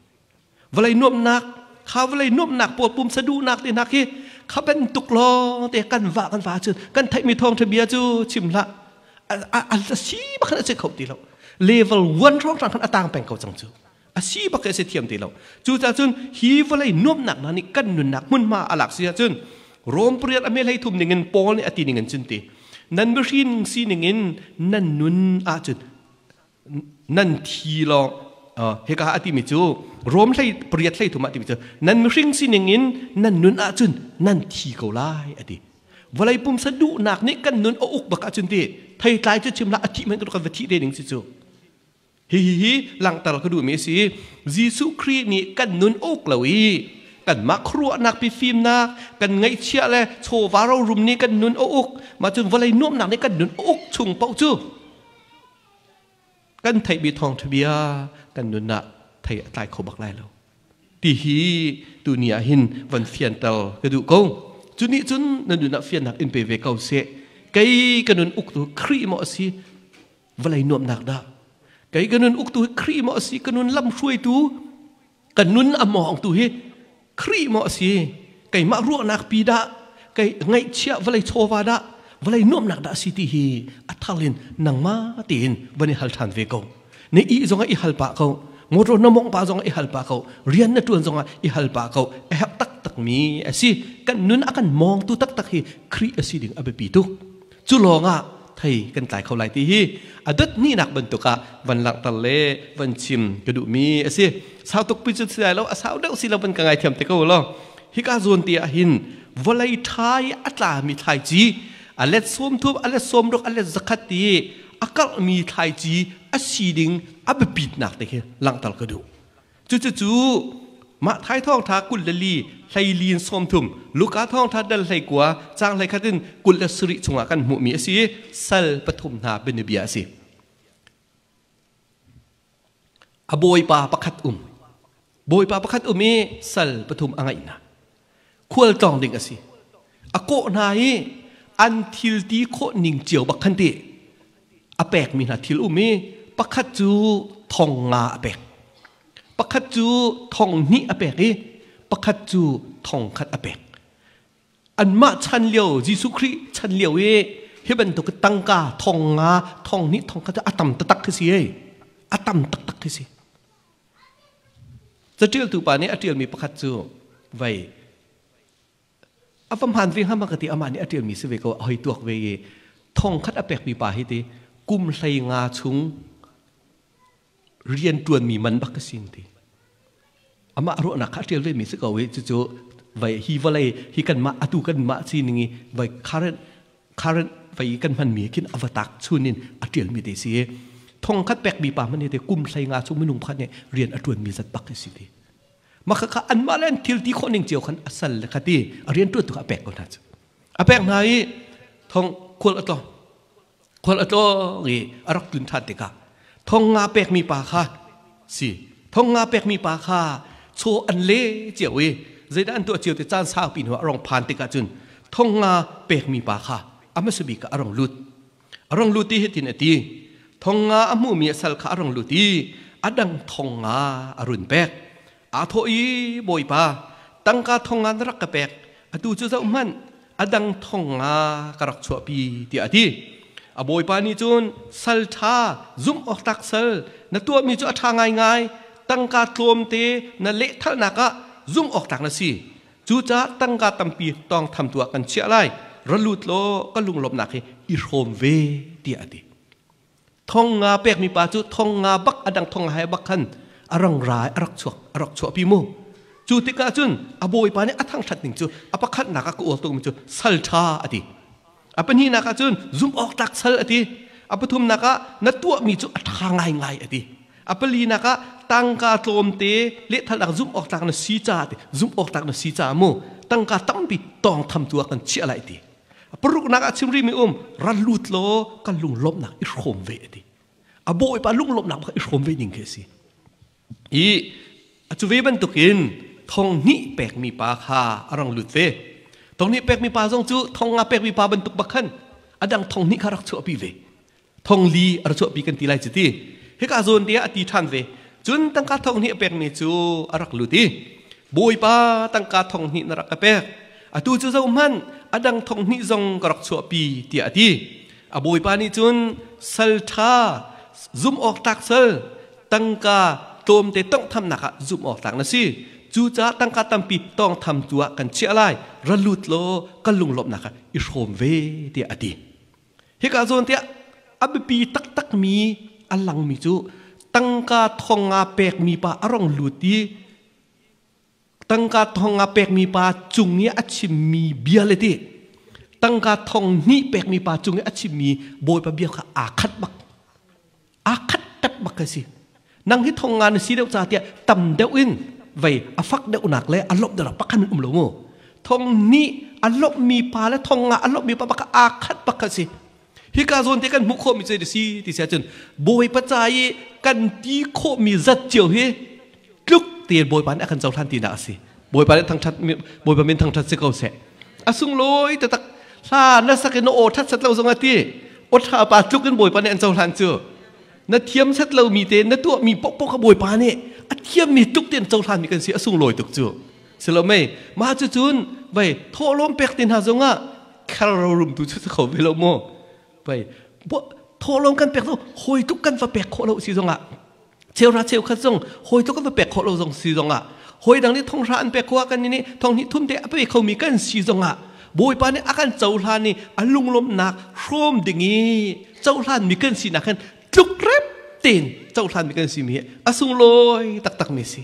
Vawlei nuamhnak kha, vawlei nuamhnak pawl, pumsa duhnak te hna khi Kha bantuk lawng te kan vah kan vah cun kan theihmi thawngṭha bia cu chim hlah. A si bak khan a si kho ti lo. Level 1 hrawng khan a tang peng ko cang cu. A si bak a si thiam ti lo. Cucaah cun hi vawlei nuamhnak hna nih kan nunnak hmunhma a lak si ahcun Rom pariat a melei thum ningin Paul nih a ti ningin cun ti nan mihring sining in nan nun ahcun nan thi lawng hika a timi cu Rom hlei pariat hlei thum ah timi cu nan mihring sining in nan nun ahcun nan thi ko lai a ti. Vawlei pumsa duhnak nih kan nun a uk bak ahcun ti theitlai cu chim hlah a thih hmanh kan va thih te ding si cu. Hi hi hi langhter ka duhmi a si. Jesuh Khrih nih kan nun uk lo i kanmah khuaruahnak pi fimnak kan ngaihchiah le chawva rorum nih kan nun a uk mah cun vawlei nuamhnak nih kan nun a uk chung paoh cu kan theihmi thawngṭha bia kan nun ah thei a tlai kho bak lai lo ti hi tuni ah hin van fianter ka duh ko. Cu nih cun na nun ah fiannak in pe ve ko seh. Kei ka nun uktu Khrih maw a si, vawlei nuamhnak dah? Kei ka nun uktu hi Khrih maw a si, ka nun lam hruaitu, ka nun a mawngtu hi Khrih maw a si, keimah ruahnak pi dah, kei ngaihchiah vawlei chawva dah, vawlei nuamhnak dah a si ti hi a thalin nangmah tein van i hal ṭhan ve ko. Na ih zongah i hal pah ko, motor na mawngh pah zongah i hal pah ko, rian na ṭuan zongah i hal pah ko. A herh taktakmi a si. Kan nun a kan mawngtu taktak hi Khrih a si ding a biapi tuk. Cu lawngah thei kan tlai kho lai ti hi a dot hnihnak bantuk ah van langhter le van chim ka duhmi a si. Sau tuk pi cu si lai lo, a sau deuh si lo van ka ngaithiam te ko law. Hika zawn te ah hin vawlei ṭha i a tlami thlaici a let 30, a let 60, a let 100 ti a karhmi thlaici a si ding a biapitnak te khi langhter ka duh. Cucucu mah Thai thawngṭha 24 hleilin 30 Luka thawngṭha dal 19 caang 21 in 27 chungah kan hmuhmi a si i sal pathum hna bianabia a si. A bawipa pakhat um. Bawipa pakhat um i sal pathum a ngeih hna. Khual tlawng ding a si. A kawh hna i an thil ti khawh ning cio bak khan ti a pekmi hna thil um i pakhat cu thong nga a pek. Pakhat cu thong hnih a pek i pakhat cu thong khat a pek. Anmah chan lio Jesuh Khrih chan lio i hi bantuk tangka thong nga thong hnih thong khat cu a tam taktak khi si ei. A tam taktak khi si. Caṭialtu pa nih a ṭialmi pakhat cu vei a va hmaan ve hnga ma ka ti, amah nih a ṭialmi si ve ko, a hoi tuak ve i thong khat a pekmi pa hi ti kum 15 chung rian ṭuanmi man bak ka sin ti. Amah ruahnak kha a ṭial vemi si ko i cucu vei hi vawlei hi kanmah atu kanmah sining i vei current current vei kan hmanmi khin a va tak chun in a ṭialmi te si i thong khat pekmi pa hmanh hi te kum 15 chung minung pakhat nih rian a ṭuanmi zat bak si ti. Mah kha anmah le an thil ti khawh ning cio khan a sal le kha ti a rian ṭuan tu kha a pek ko hna cu. A pek hna i thong khual a tlawng khual a tlawng i a rak tlun ṭhan tikah thong nga pekmi pa kha si thong nga pekmi pa kha chaw an le cio i zeidah an tuah cio ti caan saupi hnu ah a rong phan tikah cun thong nga pekmi pa kha a hmasa bik ah a rong lut. A rong lut i hitin a ti, thong nga a hmuhmi a sal kha a rong lut i a dang thong nga a run pek. Aa thawh i, Bawipa, tangka thong nga na rak ka pek, atu cu zohhmanh, a dang thong nga ka rak chuahpi, tiah a ti. A bawipa nih cun, sal ṭha, zumh awk tlak sal, na tuahmi cu a ṭha ngaingai, tangka tlawmte na lehthalnak ah zumh awk tlak na si. Cucaah tangka tampi tawngthamtu ah kan chiah lai, ra lut law ka lunglawmhnak hi i hrawm ve, tiah a ti. Thong nga pekmi pa cu thong nga bak a dang thong nga he bak khan a rang ra a rak chuak a rak chuahpi mu. Cu tikah cun a bawipa nih a thangṭhat ning cu a pakhatnak ah ka uar tukmi cu sal ṭha a ti. A pahnihnak ah cun zumh awk tlak sal a ti. A pathumnak ah na tuahmi cu a ṭha ngaingai a ti. A palinak ah tangka tlawmte lehthalnak zumh awk tlak na si caah ti, zumh awk tlak na si caah mu tangka tampi tawngtham tu ah kan chiah lai ti. Paruknak ah chim rihmi um, ra lut law kan lunglawmhnak i hrawm ve a ti. A bawipa lunglawmhnak bak i hrawm ve ning khi a si. I a cu ve bantukin thong hnih pekmi pa kha a rang lut ve. Thong hnih pekmi pa zong cu thong nga pekmi pa bantuk bak khan a dang thong hnih kha rak chuahpi ve. Thong li a rak chuahpi kan ti lai cu ti. Hika zawn te ah a ti ṭhan ve. Cun tangka thong hnih a pekmi cu a rak lut i, Bawipa, tangka thong hnih na rak ka pek. Atu cu zohhmanh, a dang thong hnih zong ka rak chuahpi, tiah a ti. A bawipa nih cun sal ṭha, zumh awk tlak sal, tangka tlawmte tonghthamnak ah zumh awk tlak na si. Cucaah tangka tampi tawngtham tu ah kan chiah lai. Ra lut law ka lunglawmhnak ah i hrawm ve, tiah a ti. Hika zawn tiah a biapi taktakmi a langmi cu tangka thong nga pekmi pa a rong lut i tangka thong nga pekmi pa cung i a chimmi bia le ti tangka thong hnih pekmi pa cung i a chimmi Bawipa bia kha aa khat bak. Aa khat tat bak ka si. Nang hi thong nga na si deuh ca tiah tam deuh in vei a fak deuhnak le a lawmh deuhnak pakhat um lo mu. Thong nih a lawmhmi pa le thong nga a lawmhmi pa bak aa khat bak ka si. Hika zawn te kan hmuh khawhmi cu si ti si ahcun Bawipa ca i kan ti khawhmi zat cio hi tluk tein Bawipa nih a kan cohlan tinak a si. Bawipa nih thangṭhat Bawipa min thangṭhat si ko seh. A sunglawi taktak hla na sak in na aw ṭhat set lo zong a ti. Aw ṭha pa tluk in Bawipa nih an cohlan cu. Na thiam set lomi te na tuahmi pokpok kha Bawipa nih a thiammi tluk tein cohlanmi kan si a sunglawi tuk cu. Si lo mei mah cu cun vei thawhlawm pek te hna zongah khar rorum tu cu si kho ve lo mu. Vei thawhlawm kan pek lo hawi tluk kan va pek khawh lo si zongah cheuhra cheukhat zong hawi tluk va pek khawh lo zong si zongah hawi dang nih thonghra an pek khawh kan nih thong hnih thum te a pe khomi kan si zongah Bawipa nih a kan cohlan i a lunglawmhnak hrawm ding i cohlan mi kan sinak khan tluk rep tein cohlan mi kan si mi hi a sunglawi taktak mi si.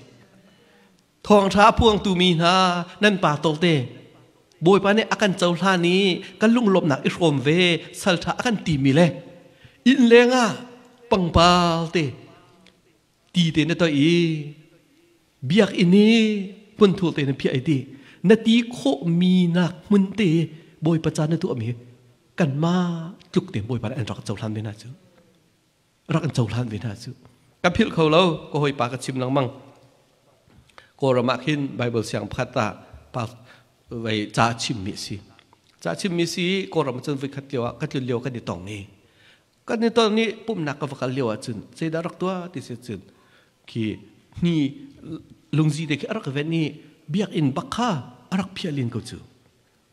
Thawngṭha a phuangtu mi hna nan pa tawlte Bawipa nih a kan cohlan i kan lunglawmhnak i hrawm ve salṭha a kan timi le inn lengah pangpar te ti te na toih i biakinn i hmunthur te na phiah i ti na ti khawhmi nak hmun te Bawipa ca na tuahmi kanmah tluk te Bawipa nih an rak cohlan ve hna cu. Rak an cohlan ve hna cu ka philh kho lo. Ka hawipa ka chim lengmang. Kawlram ah khin Bible siang pakhat ah pa vei ca chimmi a si, ca chimmi si. Kawlram cun voi khat lio ah ka tlun lio kan i tong i kan i ton i pumhnak ka va kal lio ah cun zeidah rak tuah ti si cun khi hni lungzi te khi a rak ven i biakinn bak kha a rak phiah len ko cu.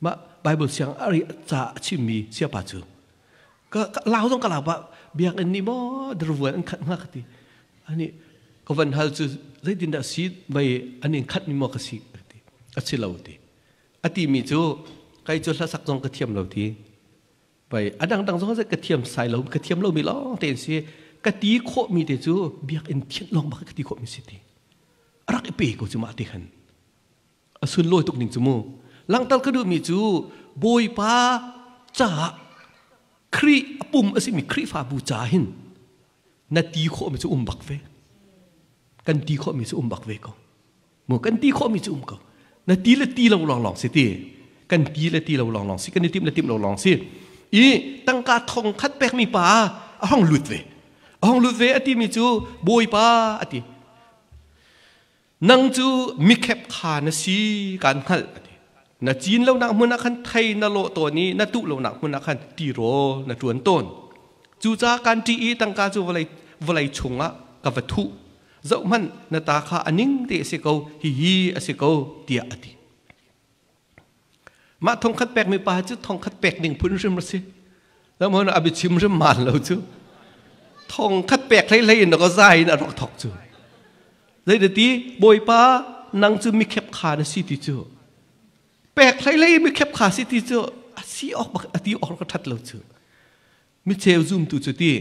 Mah Bible siang a ca a chimmi siapa cu ka lau zong ka lau ba biakinn nih maw darvuan an khat hnga ka ti. Ani ka van hal cu zeitin dah si mei an in khat mi maw ka si ti. A si lo ti. A ti mi cu kai cu hlasak zong ka thiam lo ti. Pai a dangdang zong ka thiam sai lo, ka thiam lo mi lawng te si. Ka ti khawh mi te cu biakinn thian lawng bak ka ti khawh mi si ti. A rak i pe ko cu mah ti khan. A sunlawi tuk ning cu mu. Langhter ka duhmi cu Bawipa caah Khrih a pum a simi Khrihfabu ca hin na ti khawhmi cu um bak ve. Kan ti khawhmi cu um bak ve ko mu. Kan ti khawhmi cu um ko. Na ti le ti lo lawnglawng si ti. Kan ti le ti lo lawnglawng si, kan i timh le timh lo lawng si. I tangka thong khat pekmi pa a hong lut ve, a hong lut ve. A timi cu Bawipa a ti, nang cu mikhep kha na si kaan hngalh a ti. Na cin lonak hmun ah khan thei na lawh tawn i na tuh lonak hmun ah khan tirawl na ṭuan tawn. Cucaah kaan ṭih i tangka cu vawlei vawlei chungah ka va thuh. Zohhmanh, na ta kha a ning te a si ko, hihi a si ko, tiah a ti. Mah thongkhat pekmi pa cu thongkhat pek ding phun hrim a si. Lamhon a biachim hrim maan lo cu. Thongkhat pek hlei hlei in ka zai in a rak thok cu. Zeidati Bawipa nang cu mikhep kha na si ti cu. Pek hlei hlei mikhep kha si ti cu a si awk bak a ti awk ka that lo cu. Micheu zumtu cu ti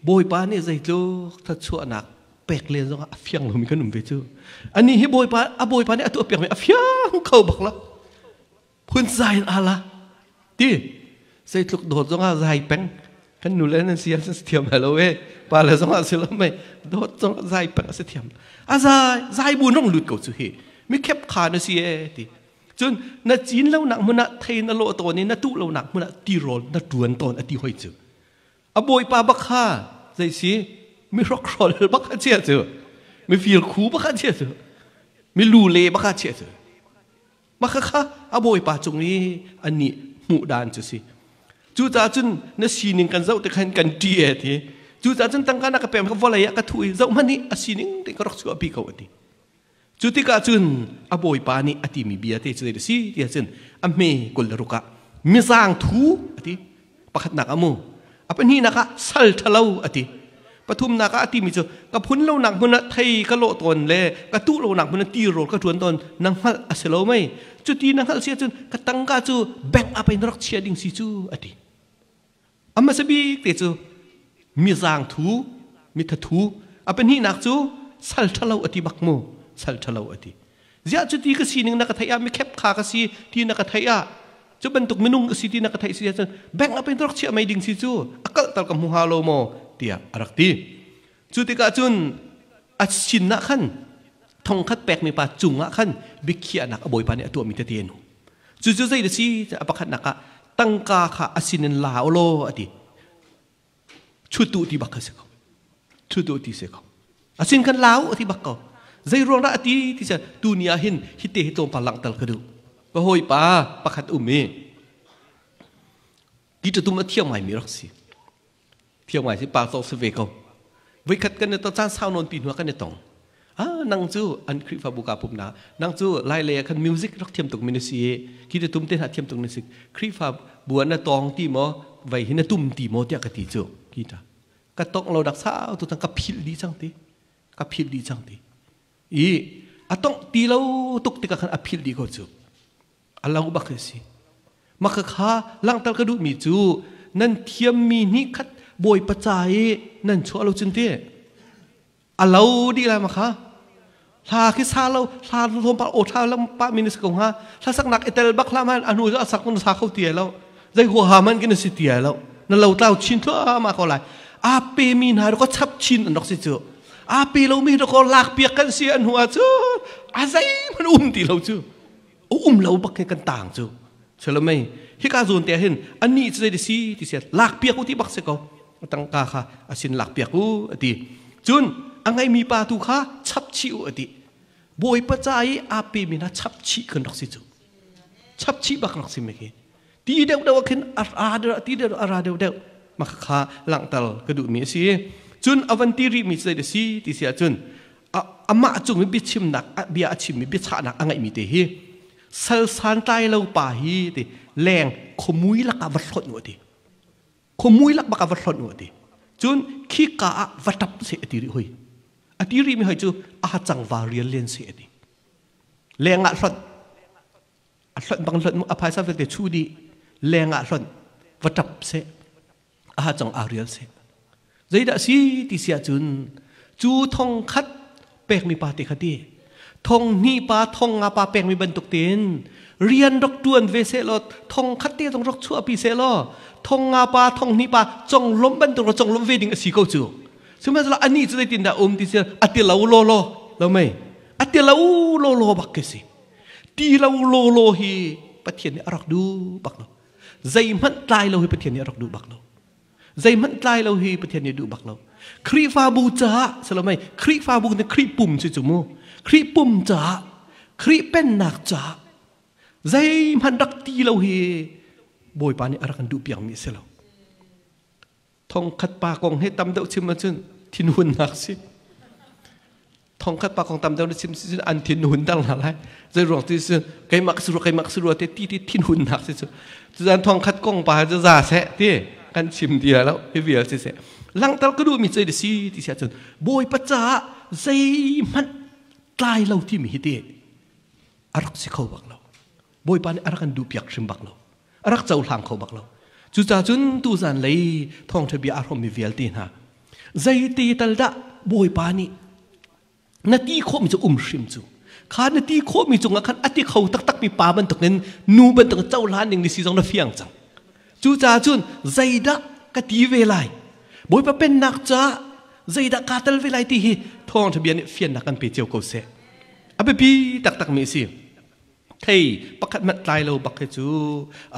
Bawipa nih zeitluk thluachuahnak pek len zongah a fiang lomi kan um ve cu. Ani hi Bawipa a Bawipa nih a tuah piakmi a fiang kho bak lo. Phun zai in ala ti zeitluk dawt zongah zai peng kan nu le nan si an si thiam lo e pa le zongah si lo mei dawt zongah zai peng a si thiam a zai zai bu nong lut ko cu hi mi khep kha na si e ti. Cun na cin lo nak hmun ah thei na lawh tawn i na tuh lo nak hmun ah tirawl na ṭuan tawn a ti hoi cu. A bawipa bak kha zei si mi hrokhrol bak kha chia cu, mi firkhu bak kha chia cu, mi lule bak kha chia cu. Mah kha a bawipa cung i anih hmuh dan cu si. Cucaah cun na sining kan zoh tik khan kan ṭi e ti. Cucaah cun tangka na ka pek ka vawlei ah ka thuh i zoh hmanh hi a sining te ka rak chuahpi ko a ti. Cu tikah cun a bawipa nih a timi bia te cu zei a si ti ahcun a hme 26 ah mizang thu a ti. Pakhatnak ah mu. A pahnihnak ah sal ṭhalo a ti. Pathumnak ah a timi cu ka phun lonak hmun ah thei ka lawh tawn le ka tuh lonak hmun ah tirawl ka ṭuan tawn na hngalh a si lo mei. Cuti na hngalh si ahcun ka tangka cu bank ah pei na rak chia ding si cu a ti. A hmasa bik te cu mizang thu, mithathu. A pahnihnak cu sal ṭhalo a ti bak mu. Sal ṭhalo a ti. Ziah cuti ka sining na ka theih ah mikhep kha ka si ti na ka theih ah cu bantuk minung ka si ti na ka theih si ahcun bank ah pei na rak chiah mei ding si cu a kalh tal ka hmu hnga lo maw tiah a rak ti. Cu tikah cun a sin ah khan thongkhat pekmi pa cungah khan biakhiahnak a bawipa nih a tuahmi tete an um. Cucu zei da si a pakhatnak ah tangka kha a sin in la law a ti. Chutu ti bak kha si ko. Chutu ti si ko. A sin kan lau a ti bak ko. Zei ruang dah a ti ti si tu ni ah hin hi te hi tlawmpal langhter ka duh. Ka hawipa pakhat um i guitar tum a thiam ngaimi rak si. Thiam ngai si pa cawk si ve ko. Voikhat kan i to caan sau nawn pi hnu kan i tong. Ah nang cu an Khrihfabu ka pumna nang cu lai lei ah khan music rak thiam tuk mi na si i khi te tum te hna thiam tuk na si Khrihfabu ah na tawng ti maw vei hi na tum ti maw tiah ka ti cu kita ka tong lo dak sau tu tang ka philh dih cang ti ka philh dih cang ti i a tong ti lo tuk tikah khan a philh dih ko cu a lo bak hi si maka kha langhter ka duhmi cu nan thiammi nih khat bawipa ca i nan chuah lo cun ti a lo dih lai ma kha hla khi sa lo hla hlawm pa aw thla lam pa min si ko hnga hla saknak i tel bak hla man anu a sak na sa kho ti lo zei huaha man kin si ti lo na lo tlau chin thluahmah ko lai a pe mi hna ko chap chin an rak si cu a pe lo mi ko lak piak kan si an hnu ah cu a zei man um ti lo cu um lo bak ke kan tang cu chelomei hika zawn te hin ani cu zei si ti sia lak piak u ti bak se ko tangka kha asin lak piak u ati cun a ngeimi pa tu kha chap chih u ati bawipa ca i aa pe mi na chap chih kan rak si cu chap chih bak rak si me khi ti deuh deuh khin a ra deuh ti deuh a ra deuh deuh ma kha langhter ka duh mi a si cun avan ti rih mi zei si ti si ahcun amah cung i biachimnak bia a chimmi biachahnak a ngeihmi te hi sal santlai lo pa hi ti leng khomui lakah va hlonh u ti khomui lak bak ah va hlonh u ti cun khika ah va tap se ati rih hoi ati rih mi hoi cu a cang va rial len se ati leng ah hlonh a hlonh bang hlonh mu a phaisa vialte chu dih leng ah hlonh va tap se a cang aa rial seh zeidah si ti si ahcun cu thong khat pekmi pa te kha ti thong hnih pa thong nga pa pekmi bantuk tein rian rak tuan ve seh law thong khat te zong rak chuahpi seh law thong nga pa thong hnih pa conglawmh bantuk rak conglawmh ve ding a si ko cu sihmanhsehlaw anih cu zeitin dah um ti si a ti lo law law lo mei a ti lo law law bak khi si ti lo law law hi Pathian nih a rak duh bak lo Zeihmanh tlai lo hi Pathian nih a rak duh bak lo. Zeihmanh tlai lo hi Pathian nih duh bak lo. Khrihfabu caah salomei Khrihfabu nih Khrih pum si cu mu. Khrih pum caah Khrih pennak caah zeihmanh rak ti lo hi Bawipa nih a rak kan duh piakmi a si lo. Thongkhat pa kong he tam deuh chim ahcun thinhunnak si. Thongkhat pa kong tam deuh na chim si cun an thinhun dang hna lai. Zei ruang ti si keimah ka si rua keimah ka si rua te ti ti thinhunnak si cu. Cuzan thongkhat kong pa cu za seh ti kan chim ti lo hi vial si seh. Langhter ka duhmi cu si ti si ahcun Bawipa caah zeihmanh tlai lo timi hi ti a rak si kho bak lo. Bawipa nih a rak kan duhpiak hrim bak lo. A rak cohlang kho bak lo. Cucaah cun tuzan lei thawngṭha bia aa hrawmmi vialte hna zeiti tal dah Bawipa nih na ti khawhmi cu um hrim cu kha na ti khawhmi cungah khan a ti kho taktakmi pa bantukin nu bantukin cohlan ding ni si zong na fiang cang. Cucaah cun zeidah ka ti ve lai Bawipa pennak caah zeidah kaa tel ve lai ti hi thawngṭha bia nih fiannak kan pe cio ko seh. A biapi taktakmi a si. Thei pakhat hmanh tlai lo bak hi cu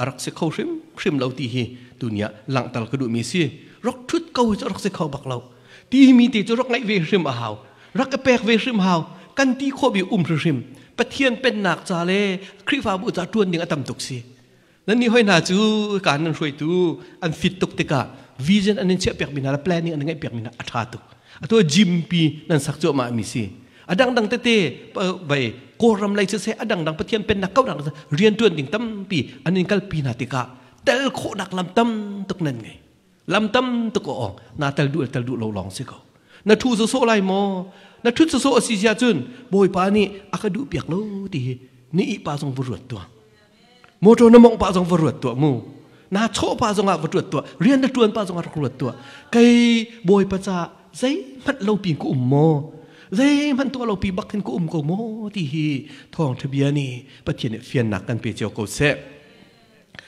a rak si kho hrimhrim lo ti hi tuni ah langhter ka duhmi si. Rak ṭhut ko hi cu rak si kho bak lo. Ti mi te cu rak ngaih ve hrim a hau. Rak i pek ve hrim hau. Kan ti khawh bi um hrimhrim. Pathian pennak ca le Khrihfabu ca ṭuan ding a tam tuk si. Nan nih hoi hna cu kaan nan hruaitu an fit tuk tikah vision an in chiah piak mi hna le planning an ngeih piak mi hna a ṭha tuk. Atu gym pi nan sak cuahmah mi si. A dangdang tete vai Kawlram lei siseh a dangdang Pathian pennak kauhnak rianṭuan ding tampi an in kalpi hna tikah tel khawhnak lam tam tuk nan ngei. Lam tam tuk aw na tel duh tel duh lo lawng si ko. Na ṭhu sawsawh lai maw? Na ṭhut sawsawh a si sia cun Bawipa nih a ka duh piak lo ti hi ni ih pa zong va ruat tuah. Motor na mongh pah zong va ruat tuah mu. Na chawh pah zong ah va ruat tuah. Rian na ṭuan pah zong ah rak ruat tuah. Kei Bawipa ca zeihmanh lo pi ka um maw? Zeihmanh tuah lo pi bak hin ka um ko maw? Ti hi thawngṭha bia nih Pathian nih fiannak kan pe cio ko seh.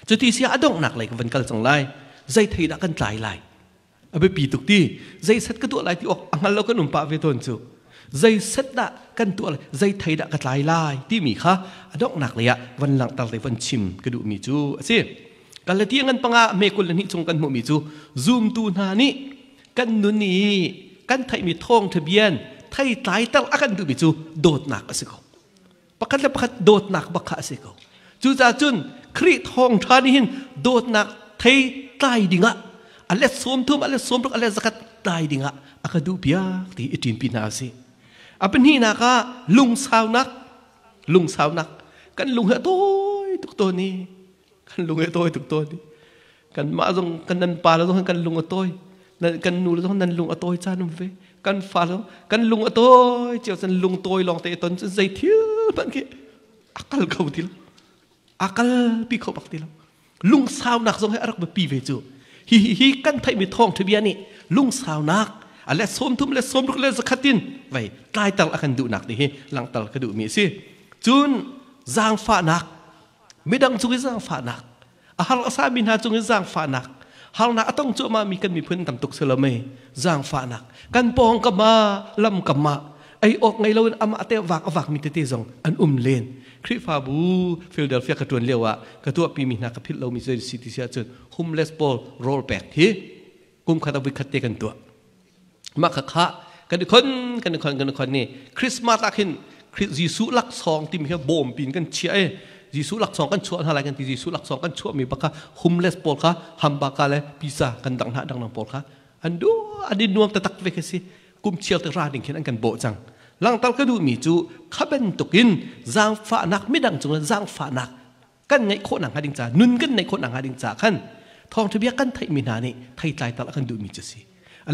Cuti sia a donghnak lei ka van kal cang lai. Zei thei dah kan tlai lai? A biapi tuk ti. Zei set ka tuah lai ti awk a hngal lo kan um pah ve tawn cu. Zei set dah kan tuah lai, zei thei dah ka tlai lai timi kha a donghnak lei ah van langhter le van chim ka duhmi cu a si. Galatia ngan panga me 22 chung kan hmuhmi cu zumtu hna nih kan nun i kan theihmi thawngṭha bian thei tlaiter a kan duhmi cu dawtnak a si ko. Pakhat le pakhat dawtnak bak kha a si ko. Cucaah cun Khrih thawngṭha nih hin dawtnak thei tlai dingah a let 30, a let 60, a let 100 tlai dingah a ka duh piak ti i ṭinpi hna a si. A pahnihnak ah lungsaunak, lungsaunak. Kan lung hi a tawi tuk tawn i, kan lung hi a tawi tuk tawn i, kanmah zong kan nan pa le zong kan lung a tawi, kan nu le zong nan lung a tawi caan um ve. Kan fa zong kan lung a tawi cio cun lung tawi lawng te i ton cun zei thil hmanh khi a kal kho ti lo. A kal pi kho bak ti lo. Lungsaunak zong hi a rak biapi ve cu. Hi hi hi kan theihmi thawngṭha bia nih lungsaunak a let 30 le 60 le 100 in vei tlaiter a kan duhnak ti hi langhter ka duhmi a si. Cun zaangfahnak, midang cung i zaangfahnak, a har a sami hna cung i zaangfahnak, harnak a tong cuahmahmi kan miphun tam tuk si lo mei, zaangfahnak, kan pawng kam ah, lam kam ah, ei awk ngei loin amah te vak a vakmi tete zong an um len. Khrihfabu Philadelphia ka ṭuan lio ah ka tuahpimi hna ka philh lomi zei si ti si ahcun homeless pawl rawl pek hi kum khat a voi khat te kan tuah. Mah kha kha kan i khon kan i khon kan i khon ni Christmas ah khin Jesuh laksawng timi kha bawm pin kan chiah i Jesuh laksawng kan chuah hna lai kan ti. Jesuh laksawng kan chuahmi bak kha homeless pawl kha hambaka le pizza kan dang hna dang pawl kha an du an i nuam taktak ve khi si. Kum chiar te ra ding khin an kan bawh cang. Langtal ka duhmi cu kha bantukin zaangfahnak, midang cungah zaangfahnak kan ngeih khawh nakhnga ding ca, nun kan neih khawh nakhnga ding ca khan thawngṭha bia kan theihmi hna nih theitlai tal a kan duhmi cu si.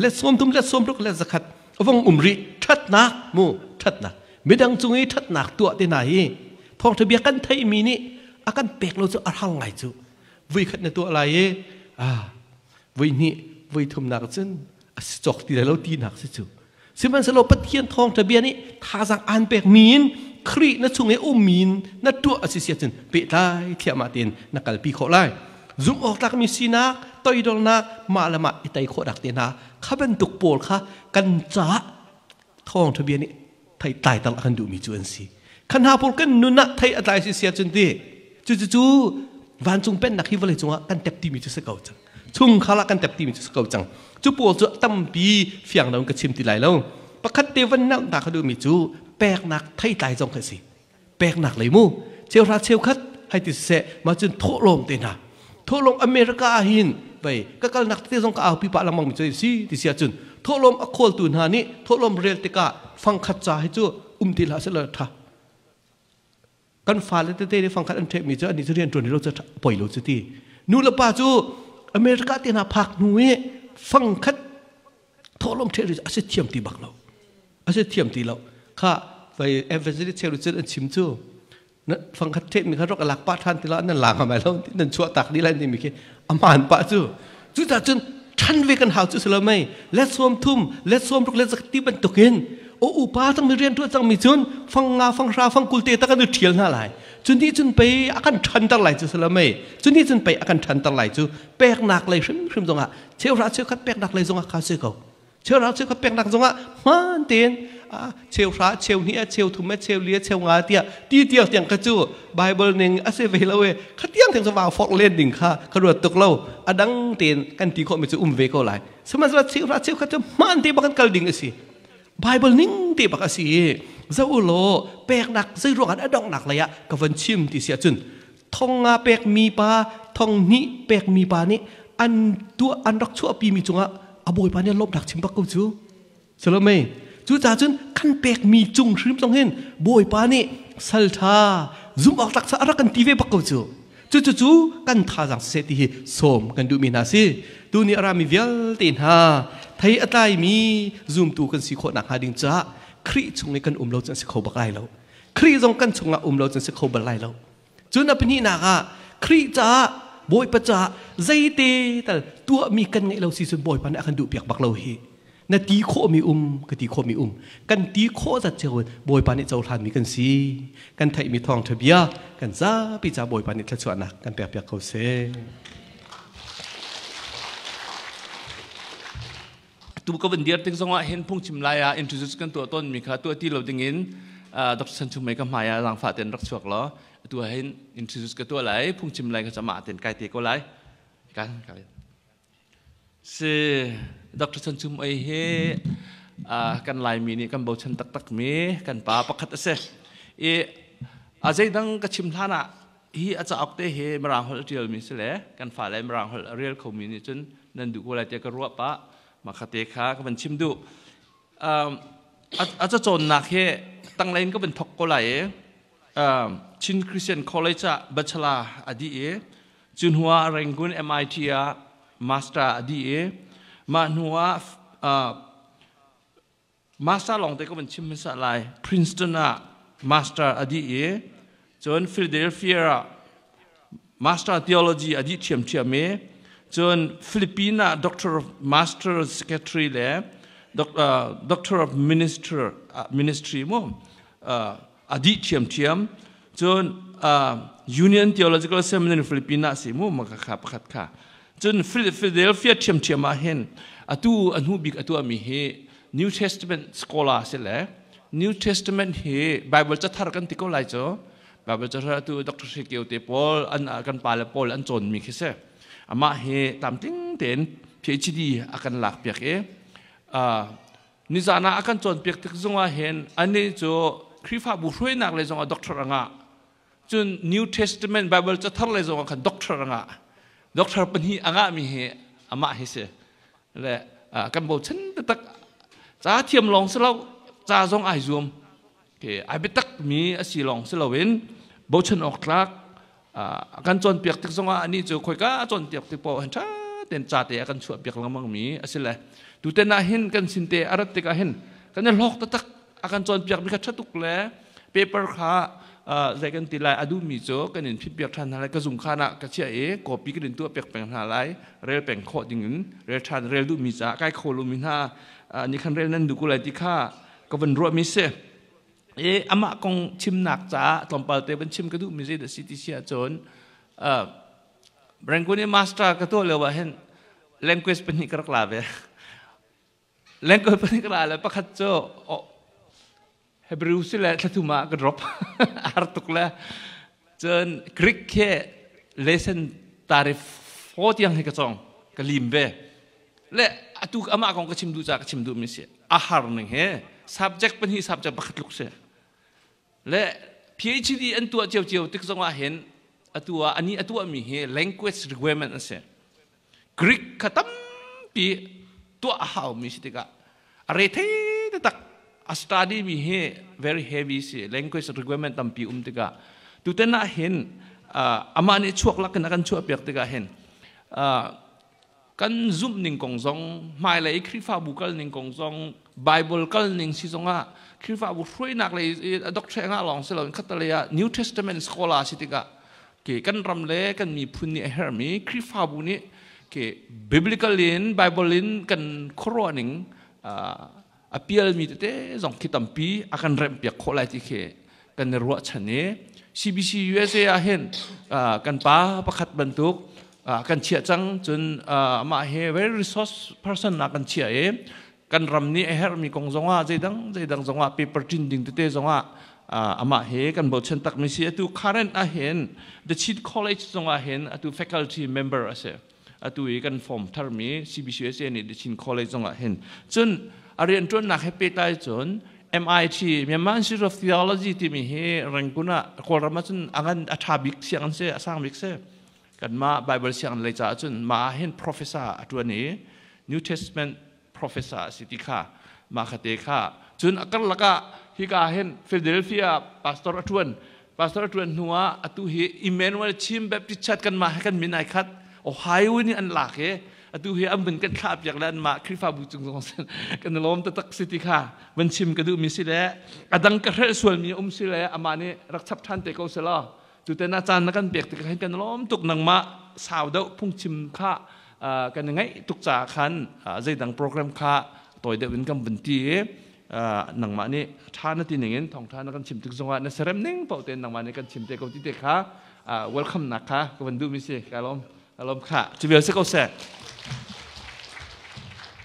Let 30, let 60, let 100 vong um rih. Ṭhatnak mu, ṭhatnak, midang cung i ṭhatnak tuah te hna hi thawngṭha bia kan theihmi nih a kan pek lo cu a hrang ngai cu. Vui khat na tuah lai i vui hnih vui thumnak cun a si cawk ti lai lo tinak si cu. Sihmanhsehlaw Pathian thawngṭha bia nih thazaang aan pek mi in Khrih na chung i ummi in na tuah a si si ahcun pehtlai thliahmah tein na kalpi khawh lai. Zumh awk tlakmi sinak, toidornak, mah le mah i tei khawhnak te hna kha bantuk pawl kha kan caah thawngṭha bia nih thei tlaiter a kan duhmi cu an si. Kha hna pawl kan nun ah thei a tlai si si ahcun ti cucu vancung pennak hi vawlei cungah kan tep timi cu si ko cang. Chungkhar ah kan tep timi cu si ko cang. Cu pawl cu tampi fiang lo in ka chim ti lai lo. Pakhat te van nauh ta ka duhmi cu peknak theitlai zong kha si. Peknak lei mu cheuhra cheukhat hai ti siseh mah cun thawhlawm te hna. Thawhlawm America ah hin vei ka kalnak te zong ka aupi pah lengmang mi cu si ti si ahcun thawhlawm a khawltu hna nih thawhlawm rel tikah fangkhat ca hi cu um ti hlah seh law ṭha. Kan fale tete nih fangkhat an ṭhehmi cu annih cu rian ṭuan lo cu poi lo cu ti. Nu le pa cu America te hna phak hnu i fangkhat thawhlawm ṭheh ri a si thiam ti bak lo. A si thiam ti lo. Kha vai evangelist cheu cun an chim cu fangkhat ṭheh mi kha rak lak pah ṭhan ti la nan la ngam lai lo, nan chuah tak dih lai timi khi aman pah cu. Cucaah cun ṭhan ve kan hau cu si lo mei let 30, let 60, let 100 ti bantukin o upa cangmi, rian ṭuan cangmi cun fang nga, fang hra, fang kul te tak an i ṭhial hna lai. Cu nih cun pei a kan ṭhanter lai cu si lo mei. Cu nih cun pei a kan ṭhanter lai cu. Peknak lei hrimhrim zongah cheuhra cheukhat peknak lei zongah kha si ko. Cheuhra cheukhat peknak zongah hmaan tein cheuhra cheu hnih, cheu thum, cheu li, cheu nga tiah ti tiang tiang kha cu Bible ning a si ve lo e. Kha tiang tiang cu vau forh len ding kha ka ruat tuk lo. A dang tein kan ti khawh mi cu um ve ko lai. Sihmanhsehlaw cheuhra cheukhat cu hmaan te bak kan kal ding a si, Bible ning te bak a si. Zo u law peknak zei ruangah a donghnak lei ah ka van chim ti si ahcun thong nga pek mi pa, thong hnih pek mi pa nih an tuah, an rak chuahpi mi cungah a bawipa nih lawmhnak chim bak ko cu. Salome. Cucaah cun kan pekmi cung hrim zong hin Bawipa nih sal ṭha zumh awk tlak a rak kan ti ve bak ko cu. Cucu kan thazaang siseh ti hi sawm kan duhmi hna si. Tuni a rami vialte hna thei a tlaimi zumtu kan si khawh nakhnga ding caah Khrih chung i kan um lo cun a si kho bak lai lo. Khrih zong kan chungah um lo cun si kho bal lai lo. Cun a pahnihnak ah Khrih caah Bawipa caah zeite tal tuahmi kan ngeih lo si cun Bawipa nih a kan duhpiak bak lo hi. Na ti khawhmi um, ka ti khawhmi um. Kan ti khawh zat cio in Bawipa nih cohlanmi kan si. Kan theihmi thawngṭha bia kan zapi ca Bawipa nih thluachuahnak kan pekpiak ko seh. Tu ka van dir tik zongah hin phungchim lai ah introduce kan tuah tawnmi kha tuah ti lo dingin Dr. Chan Chung Mei ka hmai ah zaangfah ten rak chuak law atu ah hin introduce ka tuah lai phungchim lai ka camah ten kai te ko lai kan si Dr. Chan Chung Mei hi kan Laimi nih kan bochan taktak mi kan pa pakhat a si i a zeidang ka chim hlan ah hi a cauk te hi Mirang holh a ṭialmi si le kan fale Mirang holh a rel khomi nih cun nan duh ko lai tiah ka ruah pah mah kha te kha ka van chim duh. A cacawnnak hi tanglei in ka van thok ko lai i Chin Christian College ah bachelor a dih i cu hnu ah Rangoon MIT ah master a dih i mah hnu ah Master lawngte ka van chim hmasa lai. Princeton ah master a dih i cun Philadelphia ah master theology a dih ṭhiamṭhiam i cun Philippines ah doctor of master secretary le doctor of minister ministry mu a dih ṭhiamṭhiam. Cun Union Theological Seminary Philippines ah si mu maka kha pakhat kha. Cun Philadelphia ṭhiamṭhiam ah hin atu a hnu bik a tuahmi hi New Testament scholar si le New Testament hi Bible cathar kan ti ko lai cu. Bible cathar atu Dr. Hre Kio te pawl an kan pale pawl an cawnmi khi si. Amah hi tlamtling tein PhD a kan lak piak i nizan ah a kan cawnpiak tik zongah hin anih cu Khrihfabu hruainak lei zongah doctor a ngah. Cun New Testament Bible cathar lei zongah khan doctor a ngah. Doctor pahnih a ngahmi hi amah hi si. Le kan bochan taktak ca thiam lawng si lo ca zong ai zuam. Ke ai biatak mi a si lawng si loin bochan awk tlak kan cawnpiak tik zongah anih cu khoika a cawnpiak tik paoh hin ṭha tein ca te a kan chuahpiak lengmang mi a si le tuten ah hin kan sin te a rat tikah hin kan i hlawk taktak a kan cawnpiak mi kha ṭha tuk le paper kha zei kan ti lai a duhmi cu kan in phitpiak ṭhan hna lai ka zung khan ah ka chiah i copy kan in tuah piak peng hna lai rel peng khawh ding in rel ṭhan rel duhmi caah kai kho lomi hna nih khan rel nan duh ko lai ti kha ka van ruahmi si. I amah kong chimnak caah tlawmpal te van chim ka duhmi zei dah si ti si ahcun Rangoon i master ka tuah lio ah hin language pahnih ka rak la ve. Language pahnih ka la le pakhat cu Hebrew si le thlathum ah ka drop har tuk le cun Greek he lesson tarif fo tiang hi ka cawng ka lim ve. Le atu amah kong ka chim duh caah ka chim duhmi si a har ning he subject pahnih subject pakhat tluk si le PhD an tuah ciocio tik zongah hin atu ah ani a tuahmi hi language requirement an si. Greek kha tampi tuah a haumi si tikah a re thei taktak a study mi hi very heavy si language requirement tampi um tikah tuten ah hin amah nih chuak lakin a kan chuah piak tikah hin kan zumh ning kong zong hmailei Khrihfabu kal ning kong zong Bible kal ning si zongah Khrihfabu hruainak lei doctor ngah lawng si loin khatalei ah New Testament scholar si tikah ke kan ram le kan miphun nih a herhmi Khrihfabu nih ke biblical in Bible in kan khuaruah ning a pialmi tete zong khi tampi a kan remhpiak khawh lai ti khi kan i ruahchan i CBC USA ah hin kan pa pakhat bantuk kan chiah cang cun amah hi very resource person ah kan chiah i kan ram nih a herhmi kong zongah zeidang zeidang zongah paper tin ding tete zongah amah hi kan bochan takmi si atu current ah hin The Chin College zongah hin atu faculty member a si atu i kan form tharmi CBCUSA nih The Chin College zongah hin cun a rianṭuannak he pehtlai cun MIT Myanmar Institute of Theology timi hi Rangoon ah Kawlram ah cun a ngan a ṭha bik siang an si a sang bik si kanmah Bible sianginn lei caah cun mah ah hin professor a ṭuan i New Testament professor a si ti kha mah kha te kha Cun a karlak ah hika hin Philadelphia pastor a ṭuan. Pastor a ṭuan hnu ah atu hi Emmanuel Chin Baptist Church kanmah he kan min ai khat. Ohio nih an lak i atu hi an vun kan thlah piak le anmah Khrihfabu cung zong sin kan i lawm taktak si ti kha van chim ka duhmi si le a dang ka hrelh sualmi um si le amah nih rak chap ṭhan te ko selaw tuten ah caan na kan pek tikah hin kan lawm tuk. Nangmah sau deuh phungchim kha kan i ngaih tuk caah khan zeidang program kha tawi deuh in kan vun ti i nangmah nih ṭha na ti ning in thawngṭha na kan chim tik zongah na serem ning paoh tein nangmah nih kan chim te ko ti te kha welcome nak kha ka van duhmi si. Ka lawm, ka lawm kha. Cu vial si ko seh.